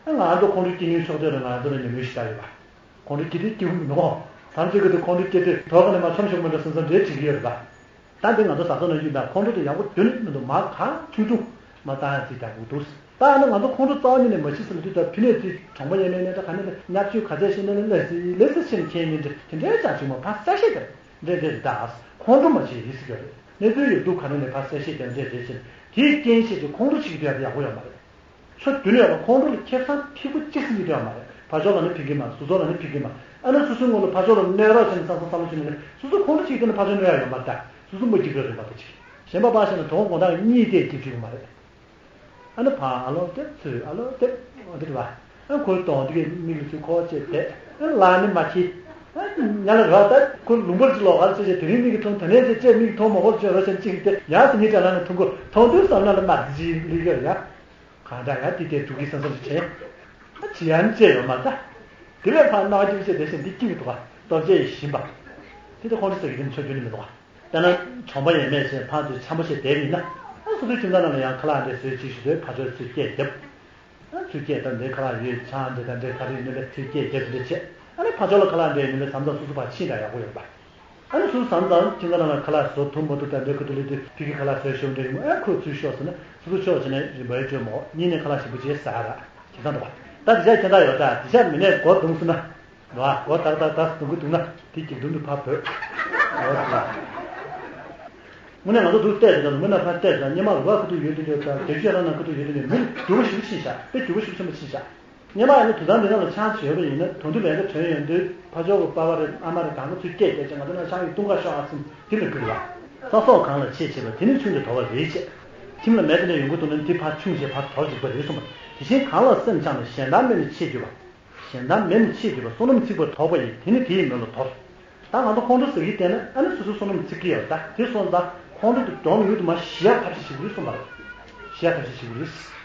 ཨ། ང་ཚོ་ཁོང་ཁྲོ་སྐྱེ་ནུས་ཕྱོགས་དེ་རུ་ང་ཚོ་ལ་ཉམས་མྱོང་ཞེ་དྲག་ཡོད་པ། ཁོང་ཁྲོ་སྐྱེ་དུས་སྐྱེ་བོ་མི་འདུག་དམ་ཚིག་གི་དུས་ཁོང་ཁྲོ་སྐྱེ་དུས་དོ་ག་ནས་མ་ཆོམ་ཆོམ་མི་འདྲ་སོང་ཙང་འདྲེ་བྲིས་ཀྱི་ཡོད་རེད་པ། ད་འདི་ང་ཚོ་བཟའ་ཚང་ནང་བཞིན་དང་ཁོང་ཁྲོ་དེ་ཡག་པོ་དོན་མི་འདུག་མ་གང་ཆུང་ཆུང་མ་བཏང་ཡ་ཅིག་ཀྱང་འདུག་ད་ནི་ང་ཚོ་ཁོང་ཁྲོ་རྩ་བ་ཉིད་ནས་མ་ཤི་ཟེར་ལ་དུས་ད་ཕི་ནས་དུས་གྲོང་པ་ཡན་མའི་ནས་ད་ག་ནས་ལ་བརྙས་བཅོས་ག་ཚད་ཤེས་ནས་ལ་ལས་སི་ལས་སི་ཤེས་མཁན་ཡིན་འདྲ་དེ་འདྲའི་ཅང་བྱུང་མ་ཕར་གསལ་བཤད་དེ་འདྲ་འདྲ་རེད་ད། ཁོང་ཁྲོ་མ་བྱེད་ཡིན་ཟེར་གྱི་རེད། གནས་ཚུལ་ཡོད་དུས་ག་ནས་ནས་ཕར་གསལ་བཤད་དེ་འདྲ་འདྲ་བྱེད་དེའི་རྐྱེན་བྱས་ཏེ་ཁོང་ཁྲོ་བྱེད་ཀྱི་དུས་ཡག་པོ་ཡོད་མ་རེད། ཕྱོགས་བདུན་ནས་ཡང་ཁོང་ཁྲོ་ལ་ཁེ་བཟང་ཕི་ཁུ་གཅིག་ཟིན་གྱི་དོན་མ་རེད། ཕར་ཕྱོགས་ལ་ནི་ཕི་གི་མ་ཟུར་ཕྱོགས་ལ་ནི་ཕི་གི་མ། ཨ་ནི་སོ་སོའི་ངོ་ལ་ཕར་ཕྱོགས་ལ་གནོད་རོགས་བྱས་ནས་བསམ་བསམ་བསམ་བློ་བྱས་ནས་སོ་སོ་ཁོང་ཁྲོ་གཅིག་དེ་ནི་ཕར་ཕྱོགས་གནོད་ཡ་ཡོད་མ་རེད་ད། སོ་སོ་མ་གཅིག་རེད་རེད་མ་ད་ཅིག་གཞན་པ་པ་ཞིག་ནི་དོ་དགོང་དག་གཉིད་དེ་སྐྱིད་བྱེད་ཀྱི་མ་རེད། ཨ་ནི་ཕར་ཨ་ལོ་དེབ་ཚུར་ཨ་ལོ་དེབ་འོ་དེ་རེད་བ། ཨ་ཁོའི་གདོང་དེ་གའི་མིག་ལ་ཚུར་ཁོག་བཅད་དེ་ཨ་ལག་ནི་མ་ཁྱི། ཨ་ཉ་ལ་ར་ད་ཁོ་ལུང་པར་ཅིག་ལོག་ག་ཚོད་བྱས་དེ་རིང་མིག་གིས་མཐོང་ད་ནས་ཚེ་བཅད་མིག་མཐོང་མ་གོ་ཅོ་རོ་ཅན་གཅིག་དེ་ཡང་དེ་གཉིས་དྲ་ལ་ནི་མཐོང་གོ་མཐོང་དུས་བསམ་ན་ལ་མ་དེ་ཅིག་ལི་ག་ཡ། གང་འདྲ་ཡང་དེ་དེ་འགྲོ་གི་བསམ་བསམ་ཞིག་བྱས། ཨ་ཅི་ཡང་བྱས་ཡོད་མ་ད། དེ་ལས་ཕར་སྣང་བ་སྐྱིད་པོ་བྱས་བསྡད་ཤིང་འདི་སྐྱིད་མི་འདུག་ག་སྟོབས་ཆེ་ཡིས་བཞིན་པ། དེ་ལྟ་ཁོང་ཁྲོ་ཟ་གི་དེ་ནི་ཆོ་རྒྱུ་ནི་མི་འདུག་ག་ད་ན་གྲོང་པ་ཡས་མས་ཞེས་ཕར་ཚུར་འཆམ་པོ་བྱས་བསྡད་མིན་ན། ཨ་སོ་སོའི་ཁྱིམ་ཚང་ནང་ལ་ཡང་ཁ་ལག་འདྲ་བཟོས་ཅིག་ཞུ་དུས་ཕར་ཕྱོགས་ཚུར་སྐད་བརྒྱབ། ཨ་ཚུར་སྐད་ད་འདྲའི་ཁ་ལག་ཡོད་ཆང་འདྲ་ད་འདྲའི་ག་རེ་ཡིན་ནི་ལ་ཚུར་སྐད་བརྒྱབ་དེ་འདྲ་བྱས། ཨ་ནི་ཕར་ཕྱོགས་ལ་ཁ་ལག་འདྲ་ཡིན་ནི་ལ་བསམ་ཙང་སོ་སོ་ཕར་ཕྱིན་ད་ཡག་པོ་ཡོད་པ། ཨ་ནི་སུ་བསམ་ཙང་ཁྱིམ་ཚང་ནང་ལ་ཁ་ལག་བཟོ་ཐུབ་མ་ཐུབ་དང་འདྲའི་ཁུ་ཐུ་ལི་ཐུ་ཕི་གི་ཁ་ལག་བཟོས་ཤོག་འདྲའི་རི་མོ་ཨ་ཁུ་ཚུར་ཤོག་ཟེར་ན་སུ་ཚོ་ཆོག་བྱས་ནས་རིན་པའི་སྤྲོད་མོ་གཉིས་ནས་ཁ་ལག་ཞིམ་པོ་བྱས་ཟ་ར་ཁྱིམ་ཚང་འདུག་པ། ད་དེ་ཤ་ཁྱེད་འདྲ་ཡོད་ད་དེ་ཤ་མི་ནས་སྒོ་བརྡུངས་སོང་ན་ར་སྒོ་ཏག་ཏག་ཏག་བརྡུངས་ཁུ་བརྡུངས་ན་དེ་གྱི་མདུན་དུ་ཕར་བོད་འོ་དེ་ལ། དངོས་གནས་ང་ཚོ་འདུག་བལྟས་ཟེར་ན་མི་ནག་ཁ་བལྟས་ཟེར་ན་སྙེ་མ་རུ་བ་ཁུ་ཐུག་ཡོད་དུ་ཡོད་ད་དེ་ཤ་རང་ནང་ཁུ་ཐུག་ཡོད་དུ་ཡོད་མི་འགྱུར་བ་ཞིག་ཕྱིན་ཤག་དཔེ་འགྱུར་བ་ཞིག་ཆེན་པོ་ཕྱིན་ཤག་སྔོན་མ་ཡང་ན་དུས་ཚང་འདི་ནང་ལ་ཆང་བྱོས་པ་ཡིན་ན་དོན་དུ་ལས་ཀ་དོན་ཡོང་དུས་ཕ་ཇོ་གི་པ་ཕ་རེད་ཨ་མ་རེད་གང་ག་ཚུར་སྐད་རྒྱག་ཅིང་ང་ཚོ་ན་ཆང་གི་བཏུང་ཁ་ཤོག་ཨ་ཚིམ་དེ་ལ་གུས་པ། ས་སོགས་གང་ལ་ཆེས་ཆེ་བ་དེ་ནི་ཆུང་དུ་དོར་བ་རེད་ཅེས། ཁྱིམ་ལ་མེ་དེ་ནས་ཡོང་གི་འདུག་ན་འདི་ཕར་ཆུང་ཞེས་ཕར་དོར་འཇུག་པ་རེད་གསུངས་པ། དེ་བཞིན་གང་ལ་སེམས་འཆང་ན་གཞན་དང་མེ་ནི་ཆེས་གྱུར་པ། གཞན་དང་མེ་ནི་ཆེས་གྱུར་པ་བསོད་ནམས་ཚིག་པར་དོགས་པ་ཡིས་དེ་ནི་དེའི་མེ་ལ་དོར། ད་ང་ཚོ་ཁོང་ཁྲོ་ཟ་གི་བལྟས་ན་ཨ་ནི་སོ་སོ་བསོད་ནམས་ཚིག་གི་ཡོད་ད་དེ་སོང་ཙང་ཁོང་ཁྲོ་དེ་གྱོང་ཡོད་དུ་མ་ཞི་ཡག་ཐབས་ཤེས་བྱེད་དགོས་གསུངས་པ་རེད། ཞི་ཡག་ཐབས་ཤེས་བྱེད་དགོས་རེད།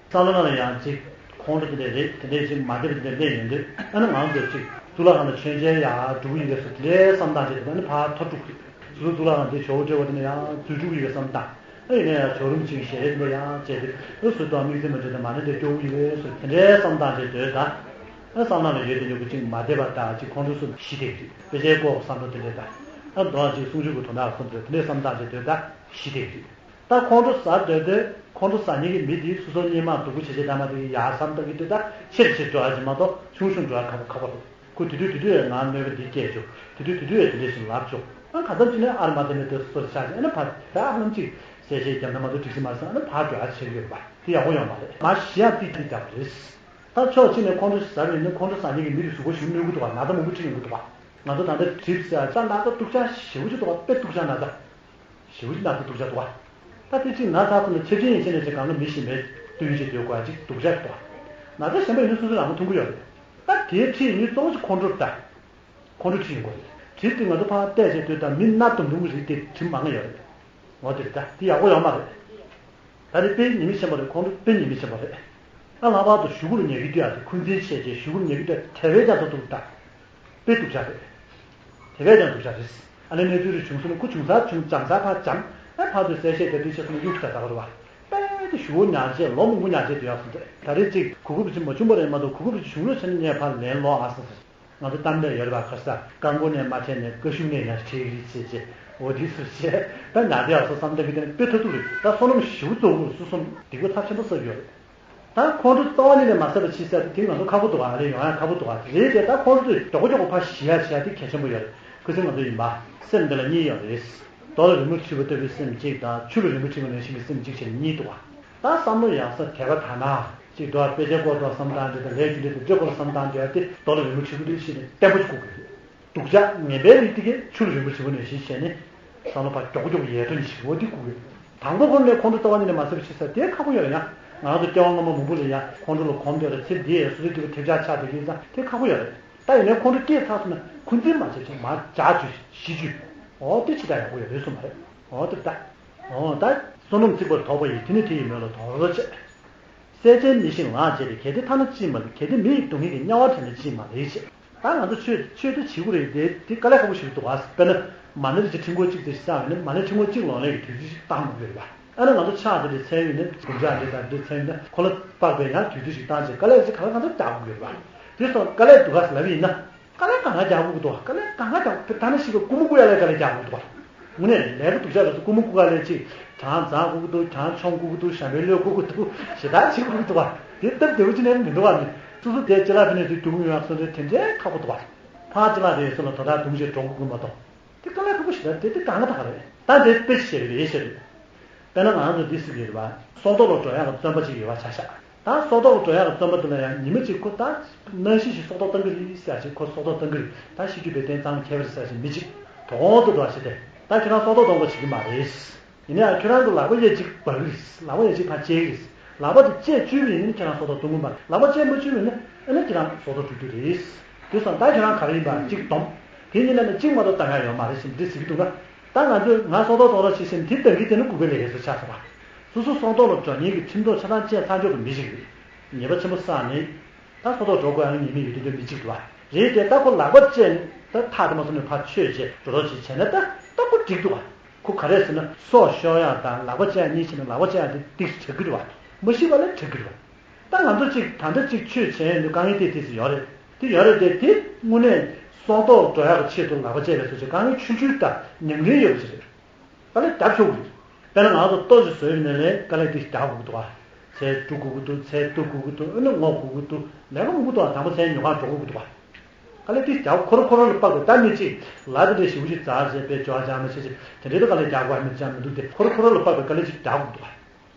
བསམ་བློ་ནང་ལ་ཡང་ཅིག་ཁོང་ཁྲོ་དེ་འདྲ་རེད་དེ་འདྲ་ཅིག་མ་བདེ་བ་དེ་འདྲ་སླེབས་ཡོང་དུས་ཨ་ནི་ང་ཚོས་ཅིག་གཙུག་ལག་ཁང་ལ་མཆོད་མཇལ་ཡག་འགྲོ་གི་ཡིན་པས་སོ་དེ་འདྲའི་བསམ་སྟངས་ཅིག་དེ་ཨ་ནི་ཕར་ཐོར་འགྲོ་གི་རེད། སོ་སོ་གཙུག་ལག་ཁང་དེ་ཇོ་བོ་བགྲེས་པ་དེ་འདྲ་ཡང་འཛུལ་འགྲོ་གི་ཡིན་པའི་བསམ་སྟངས། ཨ་ཡིན་ན་ཡང་ཇོ་རུམ་ཅིག་ཞལ་རས་དེ་འདྲ་ཡང་བྱས་ཏེ་ཨ་སུ་དང་དམིགས་བརྩེ་མ་བྱས་ཏེ་མ་ཎི་དེ་སྐྱོ་བོ་ཡིན་པས་སོ་དེ་འདྲའི་བསམ་སྟངས་ཅིག་སྡོད་ད། ཨ་བསམ་སྟངས་ལ་ཡོད་དེ་ཡོད་གི་ཅིག་མ་བདེ་བ་དང་ཅིག་ཁོང་ཁྲོ་སོ་ཞི་བདེ་གི་རེད། དཔེ་ཆའི་སྐོར་བསམ་བློ་དེ་འདྲ་དང་། ཨ་མདོ་ཅིག་གསུང་ཆོས་ཀྱི་དོན་དག་གསུམ་དེ་འདྲ་དེ་འདྲའི་བསམ་སྟངས་ཅིག་སྡོད་ད་ཞི་བདེ་གི་རེད། ད་ཁོང་ཁྲོ་ཟ་སྡོད་དུས་ཁོང་ཁྲོ་ཟ་མཁན་གྱི་མི་དེས་སོ་སོ་སྔོན་མ་སྡུག་པོ་བྱས་བྱས་ད་མ་དེ་གི་ཡག་བསམ་བཏང་གི་སྡོད་ད་ཆེར་ཆེར་འགྲོ་ཡག་ཅིག་མ་གཏོགས་ཆུང་ཆུང་འགྲོ་ཡག་ཁག་པོ་ཁག་པོ་རེད། ཁོ་དེ་དུས་དེ་དུས་ཡང་ང་གནོད་པ་འདི་སྐྱེལ་ཆོག་དེ་དུས་དེ་དུས་ཡང་དེ་འདྲ་ཞིག་ལབ་ཆོག་ཨ་ག་ཙམ་ཅིག་ནས་ཨ་རི་མ་དེ་ནས་དེ་སོར་ཆགས་ཅིག་ཨ་ནི་ཕར་ད་ཨ་ལམ་ཅིག་གསལ་བཤད་རྒྱབ་ན་མ་གཏོགས་འགྲིག་ཤི་མ་སོང་ཨ་ནི་ཕར་འགྲོ་ཡག་ཆེར་ཡོད་པ་དེ་ཡག་པོ་ཡོད་མ་རེད། མ་ཞི་ཡག་ཏིག་ཏིག་རྒྱག་པ་རེད། ད་ཕྱོགས་གཅིག་ནས་ཁོང་ཁྲོ་ཟ་བའི་ནི་ཁོང་ཁྲོ་ཟ་མཁན་གྱི་མི་དེ་གཟུགས་པོ་ཞིག་གནོན་གི་འདུག་བ། ན་ཚ་མང་པོ་ཅིག་ཡོང་གི་འདུག་བ། ང་ཚོ་ད་ལྟ་གྲིབ་ཟེར་ཡ་ད་ན་ཚ་སྡུག་ཅག་ཞེ་པོ་ཅིག་འདུག་བ། དཔེ་སྡུག་ཅག་ན་ཚ་ཞེ་པོ་ཅིག་ན་ཚ་སྡུག་ཅག་འདུག་བ། ད་དེ་གཅིག་ན་ཚ་ཚོ་ནི་ཆབ་ཆེན་ཡིན་ཕྱིན་ནས་ཅིག་གང་ག་མི་ཤི་མེད་བསྟུན་བྱེད་སྡོད་དགོས་ཡ་ཅིག་སྡུག་ཅག་འདུག་བ། ན་ཚ་གཞན་པ་ཡིན་ན་སོ་སོ་རང་མ་མཐོང་གི་ཡོད་རེད། ད་དེའི་ཁྲིད་ནི་གཙོ་བོ་ཅིག་ཁོང་ཁྲོ་རེད་ད། ཁོང་ཁྲོ་ཁྲིད་ཡོང་གི་རེད། གྲིབ་དེ་ང་ཚོ་ཕར་བལྟས་བྱས་སྡོད་ད་མི་སྣ་དུམ་དུམ་གྱི་རིགས་དེ་གྲིབ་མང་ང་ཡོད་རེད། འོ་དེ་རེད་ད། དེ་ཡག་པོ་ཡོད་མ་རེད། ད་རེས་དཔེ་ཉེས་དམིགས་ཆེན་པོ་རེད། ཁོང་ཁྲོ་དཔེ་ཉེས་དམིགས་ཆེན་པོ་རེད། ཨ་ལྷག་པར་དུ་གཞུག་གུ་ལ་ཉལ་གི་དུས་ཨ་དེ་འཁོན་འཛིན་བྱས་རྗེས་གཞུག་གུ་ལ་ཉལ་གི་དུས་དེ་བས་ཀྱང་ཐོག་ཐུག་ད། དཔེ་སྡུག་ཅག་རེད། དེ་བས་ཀྱང་སྡུག་ཅག་རེད། ཨ་ནི་གནས་ཚུལ་རེ་བྱུང་སོང་ན་ཁོ་བྱུང་ཚར་བྱུང་འཇམ་ཚར་ཕར་འཇམ། ཨ་ཕར་དུ་གསལ་བཤད་རྒྱབ་དུས་ཆེ་སོང་ན་གཡུག་ད་ད་བར་བ། དཔེ་དེ་གཞུག་གུ་ཉལ་བྱས་ལོ་མང་པོ་ཉལ་བྱས་སྡོད་ཡག་སོང་ད། ད་རེས་ཅིག་གུ་གུ་བུ་ཅིག་མ་བྱུང་བ་རེད་མ་གཏོགས་གུ་གུ་བུ་ཅིག་བྱུང་རོགས་བྱས་ན་ངས་ཕར་ལན་སློག་ཨ་སོང་ཟེར། ང་ཚོ་གཏམ་ལས་ཡོད་རེད་པ། ཁ་ས་རྐང་མགོ་ནས་མ་ཁྲལ་ནས་རྐང་གཞུག་ནས་ཡར་ཁྲིག་རིག་བྱས་རྗེས་འོ་དེ་སུ་བྱས་ད་ང་དེ་ཡག་སོ་བསམ་ད་གི་དེ་ནི་དཔེ་ཐོ་ཐུག་རེད། ད་བསོད་ནམས་ཞེ་པོ་བཙོག་གི་སོ་སོ་སྡིག་པ་ཚབས་ཆེན་པོ་བསགས་ཡོད་རེད། ད་ཁོང་ཁྲོ་རྩ་བ་ཉིད་ནས་མ་བསགས་པ་ཕྱི་གསལ་དེ་ང་ཚོ་ཁག་པོ་འདུག་ག་ལས་ཡོང་ཡ་ཁག་པོ་འདུག་ག་རེད་དེ་ད་ཁོང་ཁྲོ་དེ་མགྱོགས་པོ་མགྱོགས་པོ་ཕར་ཞི་ཡ་ཞི་ཡ་དེ་གལ་ཆེན་པོ་ཡོད་རེད། ཁུ་སིམ་ང་ཚོ་ཡིན་པ་སེམས་འདི་ལ་གཉིས་ཡོད་རེད། རྡོ་ལ་རི་མོ་བྲིས་པ་ལྟ་བུའི་སེམས་གཅིག་དང་ཆུ་ལ་རི་མོ་བྲིས་པ་ནང་བཞིན་གྱི་སེམས་གཅིག་བྱས་ནས་གཉིས་འདུག་ག་ད་བསམ་བློ་ཡག་ས་དད་པ་དག་ན། ཅིག་འདུག་ག་དཔེ་ཆའི་སྐོར་དང་བསམ་སྟངས་འདི་དང་ལས་རྒྱུ་འབྲས་དང་འབྲས་སྐོར་ལ་བསམ་སྟངས་འདི་ཡང་དེ་རྡོ་ལ་རི་མོ་བྲིས་པ་འདི་ཤེས་ནས་བརྟན་པོ་ཅིག་དགོས་ཀྱི་རེད། སྡུག་ཅག་ངན་པའི་རིགས་དེ་གས་ཆུ་ལ་རི་མོ་བྲིས་པ་ནང་བཞིན་བྱས་ནས་ བསམ་བློ་ཕར་མགྱོགས་མགྱོགས་ཡལ་དོན་ཞིག་འོ་འདི་སྐུ་གི། དང་པོ་ཁོ་ནས་ཁོང་ཁྲོ་ལྟ་བ་ཉིད་ནས་མ་ཟད་པ་ཞིག་ཟེར་དེ་ཁག་པོ་ཡོད་རེད་ཡ། ང་ཚོ་སྐྱེ་བ་སྔ་མ་མང་པོ་ལ་ཡ་ཁོང་ཁྲོ་ལ་གོམས་བསྡད་རེད། ཚེ་འདི་ཡས་སོ་སོའི་སྐྱེ་བོ་ཐེབས་ཆག་ཆག་དེ་གིན་ཙང་དེ་ཁག་པོ་ཡོད་རེད། ད་ཡིན་ནའི་ཁོང་ཁྲོ་སྐྱེས་ཚར་སོང་ན་འཁོན་འཛིན་མ་བྱེད་ཅིག་མར་འཇགས་བཅུག་ཤི་བཅུག་འོ་དེ་ཇི་ལྟར་ཡག་པོ་ཡོད་རེད་གསུངས་པ་རེད། འོ་དེ་ལྟ། འོ་ད། བསོད་ནམས་བརྩེགས་པར་དོགས་པ་ཡིས། དེ་ནི་དེ་ཡི་མོད་ལ་དོགས་རོ་བྱེད། སྲེད་ཅན་མི་ཤིང་ལངས་བྱས་ཏེ། གལ་ཏེ་ཐ་ན་ཅིས་མ་ལུས། གལ་ཏེ་མི་ཡི་སྡུག་བསྔལ་གྱིས། དམྱལ་བ་དེ་ནི་ཅིས་མ་ལུས་བྱེད། ད་ང་ཚོ་ཆོས་ཆོས་དེ་བྱེད་དགོས་རེད་དེ་དེ་དཀའ་ལས་ཁག་པོ་ཞིག་འདུག་ཨ། དཔེར་ན་མ་ཎི་རེ་ཅིག་ཕྲེང་སྐོར་གཅིག་ཙམ་ཞིག་བསགས་ཡོད་ན་མ་ཎི་ཕྲེང་སྐོར་གཅིག་ལོན་ལེགས་ཀྱི་དུས་ཚོད་ཞིག་བཏང་དགོས་རེད་པ། ཨ་ནི་ང་ཚོ་ཕྱག་དེ་འདྲའི་མཚན་ཡོད་ན་སྒོམ་ཕྱག་འདི་དང་འདི་མཚན་ཡོད་ན་ཁོ་ལ་དཔག་པའི་ཡང་དུས་ཚོད་ཞིག་བཏང་བྱས་དཀའ་ལས་ཅིག་ག་ལ་གང་འཚམ་རྒྱག་དགོས་རེད་པ། དེ་སོང་དཀའ་ལས་སྡུག་ག་ལབ་ཡིན་ན། དཀའ་ལས་གང་ག་རྒྱག་དགོས་ཀྱི་འདུག་དཀའ་ལས་གང་ག་རྒྱག་དགོས། ད་ནི་ཞིག་གི་རྐུན་མ་རྐུ་ཡ་ལས་དཀའ་ལས་རྒྱག་དགོས་ཀྱི་འདུག་དངོས་གནས་ལས་ཀ་སྡུག་ཅག་རེད་ཚོ། རྐུན་མ་རྐུ་ག་ལས་ཅིག་གྲང་འཛག་དགོས་ཀྱི་འདུག་གྲང་ཆོམ་དགོས་ཀྱི་འདུག་ཞྭ་མོའི་ལུས་རྐུ་དགོས་ཀྱི་འདུག་ཞེ་དྲག་བྱེད་དགོས་ཀྱི་འདུག་དེ་སྟབས་བདེ་པོ་ཅིག་ནས་མི་འདུག་བ་ནི། སོ་སོ་དེ་ཅི་ལ་ཕི་ནས་དུས་སྡུག་ཡོང་ཡག་སོང་དེ་དེ་འདྲའི་ཁག་པོ་འདུག་ཕ་ཅི་ལ་རེད་སོ་ལ་དོ་བདག་དུང་ཞེས་འགྲོ་དགོས་ཀྱི་མ་གཏོགས། དེ་དཀའ་ལས་ཁག་པོ་ཞེ་དྲག་དེ་དེ་གང་ག་ད་ག་རེད། ད་དེ་དཔེ་ཞིག་བཤད་པ་རེད། དཔེ་བཤད་རེད། དཔེར་ན་ང་རང་ཚོ་འདི་སྲིད་ཀྱི་རེད་པ། སྲོག་ཐོག་ལ་འགྲོ་ཡག་གི་བཙོན་པ་ཅིག་ཡོད་པ་ཆ་བཞག་ད་སྲོག་ཐོག་ལ་འགྲོ་ཡག་གི་བཙོན་པ་དེ་ལ་ཡང་ཉི་མ་གཅིག་ཁོ་ད་ནང་བཞིན་ཞིག་སྲོག་ཐོག་བཏང་གི་རེད་ཟེར་ཞིག་ཁོ་སྲོག་ཐོག་བཏང་གི་རེད། ད་ཤི་རྒྱུ་བས་གཏན་གཏན་ཁྱད་པར་ཟེར་ཞིག་མི་གཅིག་དོགས་དོགས་འགྲོ་ཞིག་དེ་ད་ཁྱོད་རང་སྲོག་ཐོག་གཏོང་དགོས་བྱེད་ཀྱི་མ་རེད། ཡིན་ན་ཡང་ཁྱོད་རང་གི་ལག་པ་གཡས་གཅིག་འབག་གི་རེད། ལག་པ་གཡས་གཅིག་ཕར་བཅད་ཀྱི་རེད། ལག་པ་དེ་བཅད་བཅུག་པ་ཡིན་ན་ཁྱེད་རང་སྲོག་ཐོག་གཏོང་གི་མ་རེད། ལག་པ་བཅད་མ་བཅུག་པ་ཡིན་ན་ཨ་ནི་ཁྱེད་རང་སྲོག་ཐོག་འགྲོ་རྒྱུ་རེད། དེ་སོང་ད་ཁྱོད་རང་ག་རེ་ཡིན་པ་གཅིག་སྡོམ། དེ་གཉིས་ནང་ནས་གཅིག་མ་གཏོགས་བཏང་ཡག་ཡོད་མ་རེད་ཟེར་འདི་ཟེར་གྱི་འདུག་ན། ད་ང་ཚོས་ང་སྲོག་ཐོག་གཏོང་རོགས་བྱེད་ཟེར་འདི་གཏང་གི་དེ་ནི་ལྐུགས་པའི་ལས་ཀ་ཞིག་ཆགས་སོང་བ། སོ་སོ་སྲོག་ཐོག་ལ་འགྲོ་མཁན་གྱི་ཁྲིམས་ཐོག་ཆ་ཚང་བཅད་ཚར་ཆོག་གི་མི་ཞིག་རེད། ཉེས་པ་ཆེན་པོ་བསགས་ནས། ད་སྲོག་ཐོག་འགྲོ་དགོས་ཡག་ཉེས་མིང་ཡོད་དེ་འདྲ་མི་གཅིག་འདུག་བ། རེད་དེ་ད་ཁོ་ལག་པ་བཅད་ནས་ད་ཐག་དེ་མ་སོང་ནས་ཕར་ཆོད་བྱས་འགྲོ་རོགས་བྱེད་བྱས་ན་ད་ད་ཁོ་འགྲིག་འདུག་བ། ཁོ་ག་རེ་ཟེར་ན་སྲོག་ཤོར་ཡག་དང་ལག་པ་བཅད་ཡག་གཉིས་བྱས་ན་ལག་པ་བཅད་ཡག་དེ་ཏིག་ཙམ་དྲག་གི་རེད་བ། མ་ཤི་བ་ལས་དྲག་གི་རེད་བ། ད་ང་ཚོ་གཅིག་ད་ལྟ་གཅིག་ཆོས་བྱས་ཡོང་དུས་དཀའ་ངལ་ཏོག་ཙམ་ཡོད་རེད། དེ་ཡོད་རེད་དེ་དེ་དངོས་གནས་སྲོག་ཐོག་འགྲོ་ཡག་གི་ཆེད་དུ་ལག་པ་བཅད་པའི་སོ་ཆེ་དཀའ་ངལ་ཆུང་ཆུང་དང་ཉམས་རིམ་ཡོད་པ་ཞིག་རེད། དཀའ་ལས་རྒྱབ་ཆོག་གི་རེད། དཔེར་ན་ང་ཚོ་ལྟོ་ཞིག་ཟོས་ཡོང་ནས་ལས་དཀའ་ལས་དེ་རྒྱག་དགོས་ཀྱི་འདུག་བ། ཚལ་བཀྲུ་དགོས་ཀྱི་འདུག་ཚལ་གཏུབ་དགོས་ཀྱི་འདུག་ཨ་ནི་རྔོ་དགོས་ཀྱི་འདུག་ལས་ཀ་མང་པོ་འདུག་བ། དང་པོ་ཚལ་ཉོ་གར་འགྲོ་དགོས་ཀྱི་འདུག་བ། དཀའ་ལས་དེ་རྒྱག་ཁོ་ར་ཁོ་ར་ལ་དཔག་པའི་ད་མི་གཅིག་ལ་དེ་འདྲའི་ཞེ་པོ་ཅིག་འཛག་བྱས་པའི་སྦྱོར་བ་སྦྱང་མ་བྱས་ཅིག་དེ་འདྲའི་ད་དཀའ་ལས་རྒྱག་དགོས་ཡ་མི་ཅང་མི་འདུག་སྟེ་ཁོ་ར་ཁོ་ར་ལ་དཔག་པའི་དཀའ་ལས་ཅིག་རྒྱག་དགོས་ཀྱི་འདུག་བ།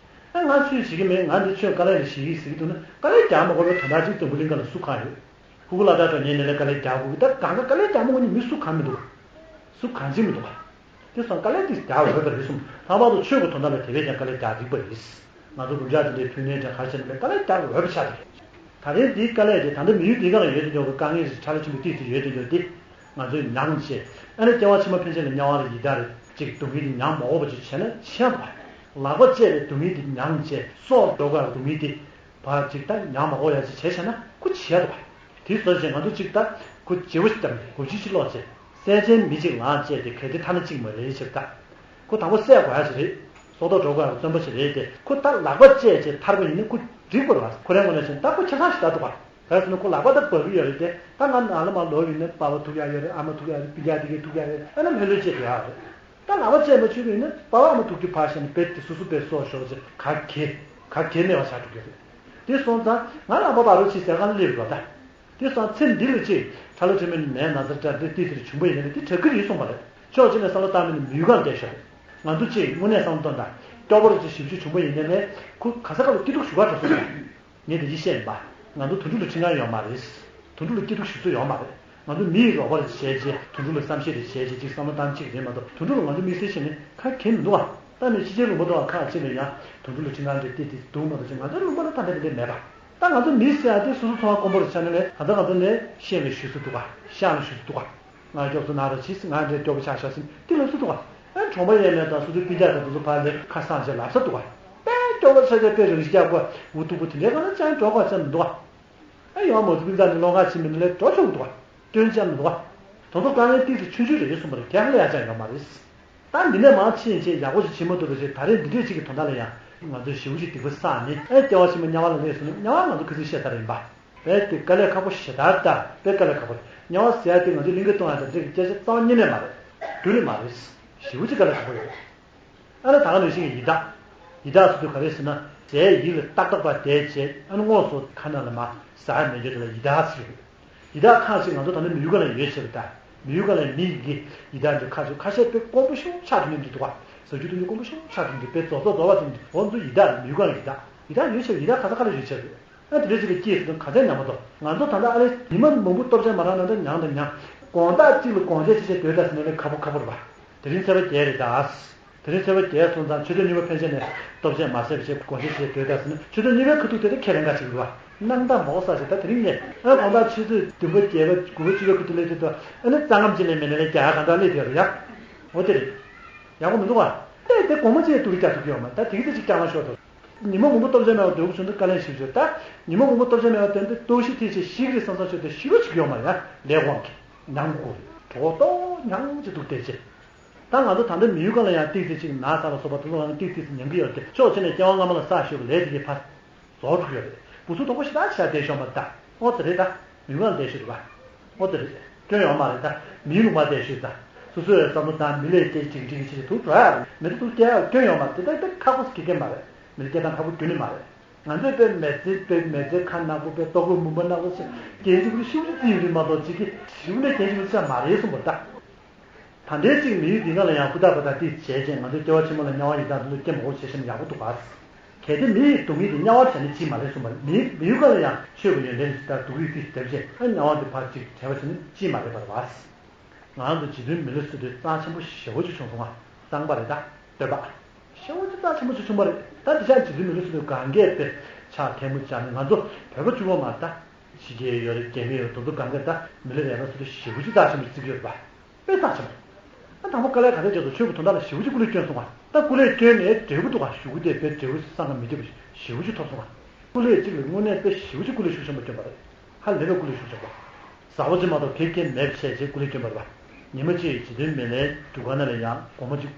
ཨ་ང་ཚོས་བྱེད་ཀྱི་མེད། ང་འདི་ཆོས་དཀའ་ལས་ལ་ཞེད་ཀྱི་ཟེར་གྱི་འདུག་ན་དཀའ་ལས་རྒྱག་མ་དགོས་པའི་དོན་དག་ཅིག་འཛམ་བུ་གླིང་ག་ལ་སུ་གང་ཡོད། ཕྲུ་གུ་སློབ་གྲྭ་འགྲོ་མཁན་ནས་ལས་དཀའ་ལས་རྒྱག་དགོས་ཀྱི་ད་གང་ག་དཀའ་ལས་རྒྱག་མ་དགོས་ནི་མི་སུ་གང་མི་འདུག་སུ་གང་ཅི་མི་འདུག་བ། དེ་སོང་དཀའ་ལས་དེ་རྒྱག་འོས་པ་རེད་གསུངས། ལྷག་པར་དུ་ཆོས་ཀྱི་དོན་དག་ལ་དེ་བས་ཀྱང་དཀའ་ལས་རྒྱག་རིགས་པ་རེད། ང་ཚོ་དགུན་ཆགས་དེ་འདྲའི་ཕུལ་ནས་ཀྱང་ག་རེ་བྱས་ནས་ལས་དཀའ་ལས་རྒྱག་འོས་པ་ཆགས་རེད། ད་རེས་འདིའི་དཀའ་ལས་དེ་ད་ལྟ་མི་ཡུལ་འདི་ག་ལ་ཡོད་དུ་ཡོད་པའི་དཀའ་ངལ་རེད། ཕྲ་ལ་ཆེན་པོ་ཏིག་ཙམ་ཡོད་དུ་ཡོད་དེ། ང་ཚོས་མྱངས་བྱས་ཨ་ནི་སྐྱེ་བ་ཕྱི་མ་ཕན་ཆད་ལ་དམྱལ་བ་ལ་ཡི་དྭགས་རེད་ཅིག་སྡུག་བསྔལ་དེ་མྱངས་མ་དགོས་པ་ཅིག་བྱས་ན་ཆེ་ཡང་འདུག་བ། ལག་པ་བཅད་པའི་སྡུག་བསྔལ་དེ་མྱངས་བྱས་སྲོག་འགྲོ་དགོས་པའི་སྡུག་བསྔལ་དེ་བ་ཅིག་ད་མྱངས་མ་དགོས་ཡ་ཅིག་བྱས་བྱས་ན་ཁོ་བྱེད་ཡ་འདུག་བ། དེ་བཟོ་བྱས་ང་ཚོ་ཅིག་ད་ཁོ་བརྗེ་བོ་ཞིག་བཏང་ནས་གོ་ཆི་ཅིག་ཀློག་བྱས་སྲེད་ཅན་མི་གཅིག་ལངས་བྱས་ཏེ་གལ་ཏེ་ཐ་ན་གཅིག་མ་ལས་ཞིག་ད། ཁོ་དང་པོ་བསད་དགོས་ཡ་ཞིག་རེད། སྲོག་ཐོག་འགྲོ་དགོས་ཡ་བཙོན་པ་ཞིག་རེད་དེ་ཁོ་ད་ལག་པ་བཅད་བྱས་ཐར་པ་ཡིན་ན་ཁོ་འགྲིག་པ་རེད་བ། ཁོ་རང་ངོས་ནས་བྱས་ན་ད་ཁོ་ཆ་ཚང་ཞིག་ད་འདུག་བ། ག་རེ་ཟེར་ན་ཁོ་ལག་པ་ད་འབག་གི་ཡོད་རེད་དེ། ད་ང་ནང་ལ་མར་ལོག་ཡིན་ན་པ་ཕ་ཐུག་ཡག་ཡོད་རེད། ཨ་མ་ཐུག་ཡག་རེད། སྤུན་ཀྱག་དེ་གས་ཐུག་ཡག་རེད། ཨ་ནི་ལྷོད་ལྷོད་བྱས་བསྡད་ཡག་རེད། ད་ལག་པ་བཅད་མ་བཅུག་པ་ཡིན་ན་པ་ཕ་ཨ་མ་ཐུག་རྒྱུ་ཕར་བཞག་ནས་རྦད་དེ་སོ་སོ་རྦད་སྲོག་ཤོར་བྱས་ག་གེ་ག་གེ་གནས་པ་ཆགས་འགྲོ་གི་རེད། དེ་སོང་ཙང་ང་ལག་པ་འབག་རོགས་བྱེད་ཟེར་གང་སླེབས་རོགས་ད། དེ་སོང་ཚེ་འདི་ལ་ཅིག་ཁྲ་ལོ་ཁྲི་མོ་ནས་ནད་ན་ཚ་དྲག་འདི་ཏི་སེར་བྱུང་པ་ཡིན་ན་དེ་དྲག་གི་རེད་གསུངས་པ་རེད། ཕྱོགས་གཅིག་ནས་བསམ་བློ་བཏང་མིན་ན་མུན་ཁང་བསྡད་ཤོག་ང་ཚོ་ཅིག་དངོས་གནས་བསམ་བློ་བཏང་དང་སྐྱོ་པོ་རེ་ཅིག་ཞེ་པོ་ཅིག་བྱུང་པ་ཡིན་ན་ནས་ཁོ་ག་ས་ག་ལ་སྐྱིད་སྡུག་ཞུ་ག་འགྲོ་སོང་ད། ངས་དེ་ཅིག་བཤད་ཡིན་པ། ང་ཚོ་དུད་འགྲོ་ལ་ཁྲིམས་ཁང་ཡོད་མ་རེད། དུད་འགྲོ་ལ་སྐྱིད་སྡུག་ཞུ་ས་ཡོད་མ་རེད། ང་ཚོ་མི་ཡི་རོགས་པ་རེ་བྱས་རྗེས་དུད་འགྲོ་ལ་བསམ་ཤེས་རེ་བྱས་རྗེས་ཅིག་བསམ་བློ་བཏང་གཅིག་རེད་མ་གཏོགས་དུད་འགྲོ་ལ་ང་ཚོ་དམིགས་བསལ་བྱས་ནས་ཁ་གྱེས་མི་འདུག་བ། ད་ནི་ཕྱི་རྒྱལ་ལུང་པ་དང་ཁག་ཅིག་ལ་ཡང་དུད་འགྲོ་ལ་ཁྲིམས་ཁང་འདྲ་ཏི་ཏི་འདུག་མ་གཏོགས་ཅིག་ང་ཚོའི་ལུང་པ་ལ་ད་འདྲ་འདི་འདྲ་མེད་པ། ད་ང་ཚོ་མི་ཟེར་ཡ་དེ་སོ་སོ་ཚོང་བ་དཀོན་པོ་རེ་ཆགས་ནས་ལས་གང་ལྟར་ང་ཚོ་ནས་ཤེས་ལ་ཞུ་སུ་འདུག་ག་ཤག་ལ་ཞུ་སུ་འདུག་ག་ང་སྐྱོབ་སུ་ན་རོ་ཆིས་ང་འདྲའི་སྐྱོབ་པ་ཆགས་ཤག་ཟིན་དེ་ལ་སུ་འདུག་ག་ཨ་གྲོང་པ་ཡས་མས་དང་སུ་དུ་སྤུན་ཀྱག་དང་དུ་སུ་ཕར་ལས་ཁ་སང་བྱས་ལབ་ས་འདུག་ག་དཔེ་སྐྱོབ་པ་ཆ་ཆ་དཔེ་རང་ཤི་རྒྱག་པ་འུ་ཐུག་པོ་དེ་འདྲའི་གང་ལ་ཅང་འགྲོ་ག་ཅང་མི་འདུག་ག་ཨ་ཡོང་མོ་དུ་ཀུན་ཙང་ནི་ལོ་ང་ཕྱིན་མི་འདི་ལས་འགྲོ་ཆོག་འདུག་ག་སྐྱོན་ཅང་མི་འདུག་ག་དོན་ཐོག་དཀའ་ངལ་ཏིག་ཙམ་ཆུང་ཆུང་རེད་གསུངས་པ་རེད། ག་ལ་ཡ་ཅང་ཡོད་མ་རེད། ད་འདི་ནས་མར་ཕྱིན་བྱས་ཡག་པོ་ཞིག་བྱེད་མ་ཐུབ་པ་བྱས་ད་རེས་འདི་འདྲས་ཅིག་གི་དོན་དག་ལ་ཡང་ང་ཚོས་ཞེ་པོ་ཅིག་སྡིག་པ་བསགས་ནས་ཨེ་སྐྱེ་བ་ཕྱི་མ་དམྱལ་བ་ལ་སླེབས་སོང་ན་དམྱལ་བ་ང་ཚོ་ཁ་སང་བཤད་ཚར་ཡིན་པ། རྦད་དེ་དཀའ་ལས་ཁག་པོ་ཞེ་དྲག་ད་དཔེ་དཀའ་ལས་ཁག་པོ་རེད། དམྱལ་བ་ཟེར་ཡ་དེ་ང་ཚོས་གླེང་ག་གཏོང་ཡ་དང་འདྲ་གི་སྐད་ཆ་རྩ་བ་ཉིད་ནས་མ་རེད། རྒྱུ་རེད་མ་རེད། ཞེ་པོ་ཅིག་དཀའ་ལས་ཁག་པོ་རེད། ཨ་ནི་ད་ག་ནང་བཞིན་གྱི་ཡི་དྭགས། ཡི་དྭགས་ཟེར་དུས་ག་རེ་ཟེར་ན་ཟས་ཡིད་ལ་ཏག་ཏག་པ་བསྡད་བྱས་ཨ་ནི་དངོས་སུ་ཁ་ནང་ལ་མར་ཟ་ཡ་མེད་རྒྱུ་དེ་ལ་ཡི་དྭགས་ཟེར་གི་རེད། ཡི་དྭགས་ཁ་ཅིག་ང་ཚོ་ད་ནི་མི་ཡུལ་ག་ལ་ཡོད་ཟེར་བ་ད། མི་ཡུལ་ག་ལ་མི་ཡི་གི་ཡི་དྭགས་འདི་ཁ་ཅིག་ཁ་ཤས་དཔེ་དཀོན་པོ་ཞེ་པོ་ཆགས་ཐུབ་མཁན་འདི་འདུག་ག་ཟ་རྒྱུ་འཐུང་རྒྱུ་དཀོན་པོ་ཞེ་པོ་ཆགས་ཐུབ་མཁན་འདི་དཔེ་རྫོགས་རྫོགས་རྫོགས་པ་འདི་འདུག་འོ་ཚོ་ཡི་དྭགས་མི་ཡུལ་ག་ལ་ཡི་དྭགས། ཡི་དྭགས་ཡོད་ཟེར་བ་ཡི་དྭགས་ག་ས་ག་ལ་ཡོད་ཟེར་བ། ཨ་དེ་འདྲ་ཅིག་ལ་སྐྱེས་ཟེར་དུས་ག་ཚད་ཉམས་པ་འདུག་ང་ཚོ་ད་ལྟ་ཨ་རེ་ཉི་མ་མང་པོ་ལྟོ་ཆས་མ་རག་ན་འདྲ་མྱངས་དང་མྱངས། དགོང་དག་གཅིག་ལ་དགོང་ཇ་ཅི་བྱས་སྡོད་ད་ཟེར་ན་ལས་ཁག་པོ་ཁག་པོ་རེད་པ། དེ་རིང་ཚེས་པ་བརྒྱད་རེད་ད། དེ་རིང་ཚེས་པ་བརྒྱད་སོང་ཙང་ཆུ་ཚོད་གཉིས་པ་ཕན་ཆད་ནས་སྟོབས་ཆེན་མ་བསད་པ་བྱས་དགོངས་བཞེས་བྱས་སྡོད་ད་ཟེར་ན། ཆུ་ཚོད་གཉིས་པའི་ཁ་ཐུག་དེ་ད་ཁས་ལེན་ག་ཞིག་རེད་བ། སྣང་དག་མོག་ས་ཞིག་ད་དེ་རིང་ངས་ཨ་དགོང་དག་ཆུ་ཚོད་བདུན་པ་བརྒྱད་པ་དགུ་པ་བཅུ་པའི་ཁ་ཐུག་སླེབས་དུས་ད་ཨ་ནི་རྩ་ངམ་ཅིག་ལས་མེད་ན་ལས་རྒྱག་ག་འདྲ་སླེབས་དེ་རེད་ཡ། འོ་དེ་རེད། ཡག་པོ་མི་འདུག་བ། ད་དེ་དགོང་མོ་ཅིག་ཏུ་རི་རྒྱག་ཐུབ་ཀྱི་ཡོད་མ་རེད། ད་དེ་གི་ད་ཅིག་སྐྱག་ལང་ཤོར་འདུག་ཉི་མ་མང་པོ་སྟོབས་ཆེན་མེད་པ་སྡོད་དགོས་བྱུང་དུས་དཀའ་ལས་ཞིག་བྱོས། ད་ཉི་མ་མང་པོ་སྟོབས་ཆེན་མེད་པ་དོན་དུ་སྟོབས་ཤི་ཐེ་ཆེ་ཤི་གི་རེད་བསམ་བསམ་བྱོས་ཏེ་ཤི་རོ་ཞིག་ཡོད་མ་རེད་ཡ། ལས་དབང་གིས་ཉང་དགོས་གྲོགས་ཏོ་ཉང་ཅིག་འདུག་བསྡད་ཆེ། ད་ང་ཚོ་ད་ལྟ་མི་ཡུལ་སྒང་ལ་ཡང་ཏིག་ཙི་ཅིག་ན་ཚ་ལ་སོགས་པ་དེ་ཚོ་ལ་ཡང་ཏིག་ཙི་ཙི་ཉམས་ཀྱི་ཡོད་དེ། ཕྱོགས་གཅིག་ནས་སྐྱེ་བ་སྔ་མ་ལ་བསགས་ཞུས་པ་ལས་དེ་གའི་ཕར་རྫོགས་འགྲོ་གི་ཡོད་རེད། བུ་ཚོ་དོག་པོ་ཞེ་དྲག་ཆགས་བསྡད་ཤོག་མ་ད། ཨོ་ཙི་རེད་ད། མི་ཡུལ་སྒང་ལ་བསྡད་ཤོག་རེད་པ། ཨོ་ཙི་རེད། སྐྱོན་ཡོད་མ་རེད་ད། མིའི་ལུང་པ་བསྡད་ཤོག་ད། སོ་སོའི་བསམ་བློ་དང་མི་ལས་སྐྱེ་ཅིག་ཅིག་ཅིག་དུ་འགྲོ་ཡ་རེད། མི་ཚོ་དུ་སྐྱེ་ཡ་སྐྱོན་ཡོད་མ་རེད། དེ་ད་ད་ཁག་པོ་སྐྱེ་མཁན་མ་རེད། མི་ལ་སྐྱེ་སྟངས་ཁག་པོ་ཁྱོན་ནས་མ་རེད། ང་ཚོས་དཔེ་མི་ཚེ་དཔེ་མི་ཚེ་ཁ་ནག་པོ་དཔེ་ལྟོ་གོས་མུན་པ་ནག་པོ་ཞིག་རྒྱན་ཅིག་པུ་ཤིག་པུ་ཤིག་བརྩི་ཡོད་རེད་མ་གཏོགས་ཅིག་གི་ཞིག་པུ་ནས་རྒྱན་ཅིག་པུ་ཤིག་མ་རེད་གསུངས་པ་ད། ད་ལྟའི་ཅིག་མི་ཡུལ་འདི་སྒང་ལ་ཡང་ཧུར་ཐག་པ་དང་ཏིག་བྱས་རྗེས་ང་ཚོའི་སྐྱེ་བ་ཕྱི་མ་ལ་དམྱལ་བ་ཡི་དྭགས་འདི་ཚོ་སྐྱེ་མ་དགོས་བྱས་ཤེས་ན་ཡག་པོ་འདུག་ག་གལ་ཏེ་མི་ཡི་སྡུག་བསྔལ་དེ་དམྱལ་བ་བྱས་ན་ཅིས་མ་རེད་གསུངས་པ་རེད། མི་མི་ཡུལ་སྒང་ལ་ཡང་ཆོས་ཀྱི་ཡོན་ཏན་དང་སྡུག་རུས་ཏིག་བསྡེབས་རྗེས་ཨ་དམྱལ་བ་འདི་ཕར་ཅིག་བྲལ་བ་བྱས་ན་ཅིས་མ་རེད་པ་རེད་བ། ང་རང་ཚོ་རྗེ་བཙུན་མི་ལ་སྲིད་དུས་རྩ་ཆེན་པོ་ཞེ་པོ་ཅིག་བྱུང་སོང་ང་། གཙང་པ་རེད་ད། སྟོན་པ། ཞེ་པོ་ཅིག་རྩ་ཆེན་པོ་ཅིག་བྱུང་བ་རེད། ད་འདི་ཆ་རྗེ་བཙུན་མི་ལ་སྲིད་དུས་གང་གས་དཔེ་ཕྱག་ཐལ་མོ་སྦྱར་ནས་ང་ཚོ་བོད་པ་གཅིག་པོ་མ་རེད་ད། ཕྱི་རྒྱལ་ཡོད་རེད། རྒྱ་མི་ཡོད་རེད། དོ་དོ་གང་གས་ད་མི་ལ་རས་པ་སྲིད་དུས་ཞེ་པོ་ཅིག་རྩ་ཆེན་པོ་བརྩི་གི་ཡོད་རེད་པ། དཔེ་རྩ་ཆེན་པོ། ཨ་དང་པོ་དཀའ་ལས་ག་ཚད་རྒྱབ་སོང་། ཆོས་ཀྱི་དོན་དག་ལ་ཞེ་པོ་ཅིག་སྐུ་ལས་བསྐྱོན་སོང་བ། ད་སྐུ་ལས་བསྐྱོན་ནས་འབྲས་བུ་འདུག་ག་གཞུག་གུ་དེ་དཔེ་འབྲས་བུ་བསམ་གྱིས་མི་ཁྱབ་པ་ཞེ་པོ་ཅིག་ཐོབ་སོང་བ། སྐུ་ལས་གཅིག་ལ་དངོས་གནས་དཔེ་ཞེ་པོ་ཅིག་སྐུ་ལས་ཤུགས་ཆེན་པོ་བསྐྱོན་པ་རེད། ཧ་ལས་པའི་སྐུ་ལས་ཤུགས་ཆེན་པོ། ཟ་བ་ཅིག་མ་གཏོགས་གེགས་རྐྱེན་མེད་པ་བྱས་རྗེས་སྐུ་ལས་བསྐྱོན་པ་རེད་པ། ཉི་མ་གཅིག་རྗེ་བཙུན་མི་ལའི་སྒྲུབ་ཁང་ནང་ལ་ཡང་སྒོར་མོ་གཅིག་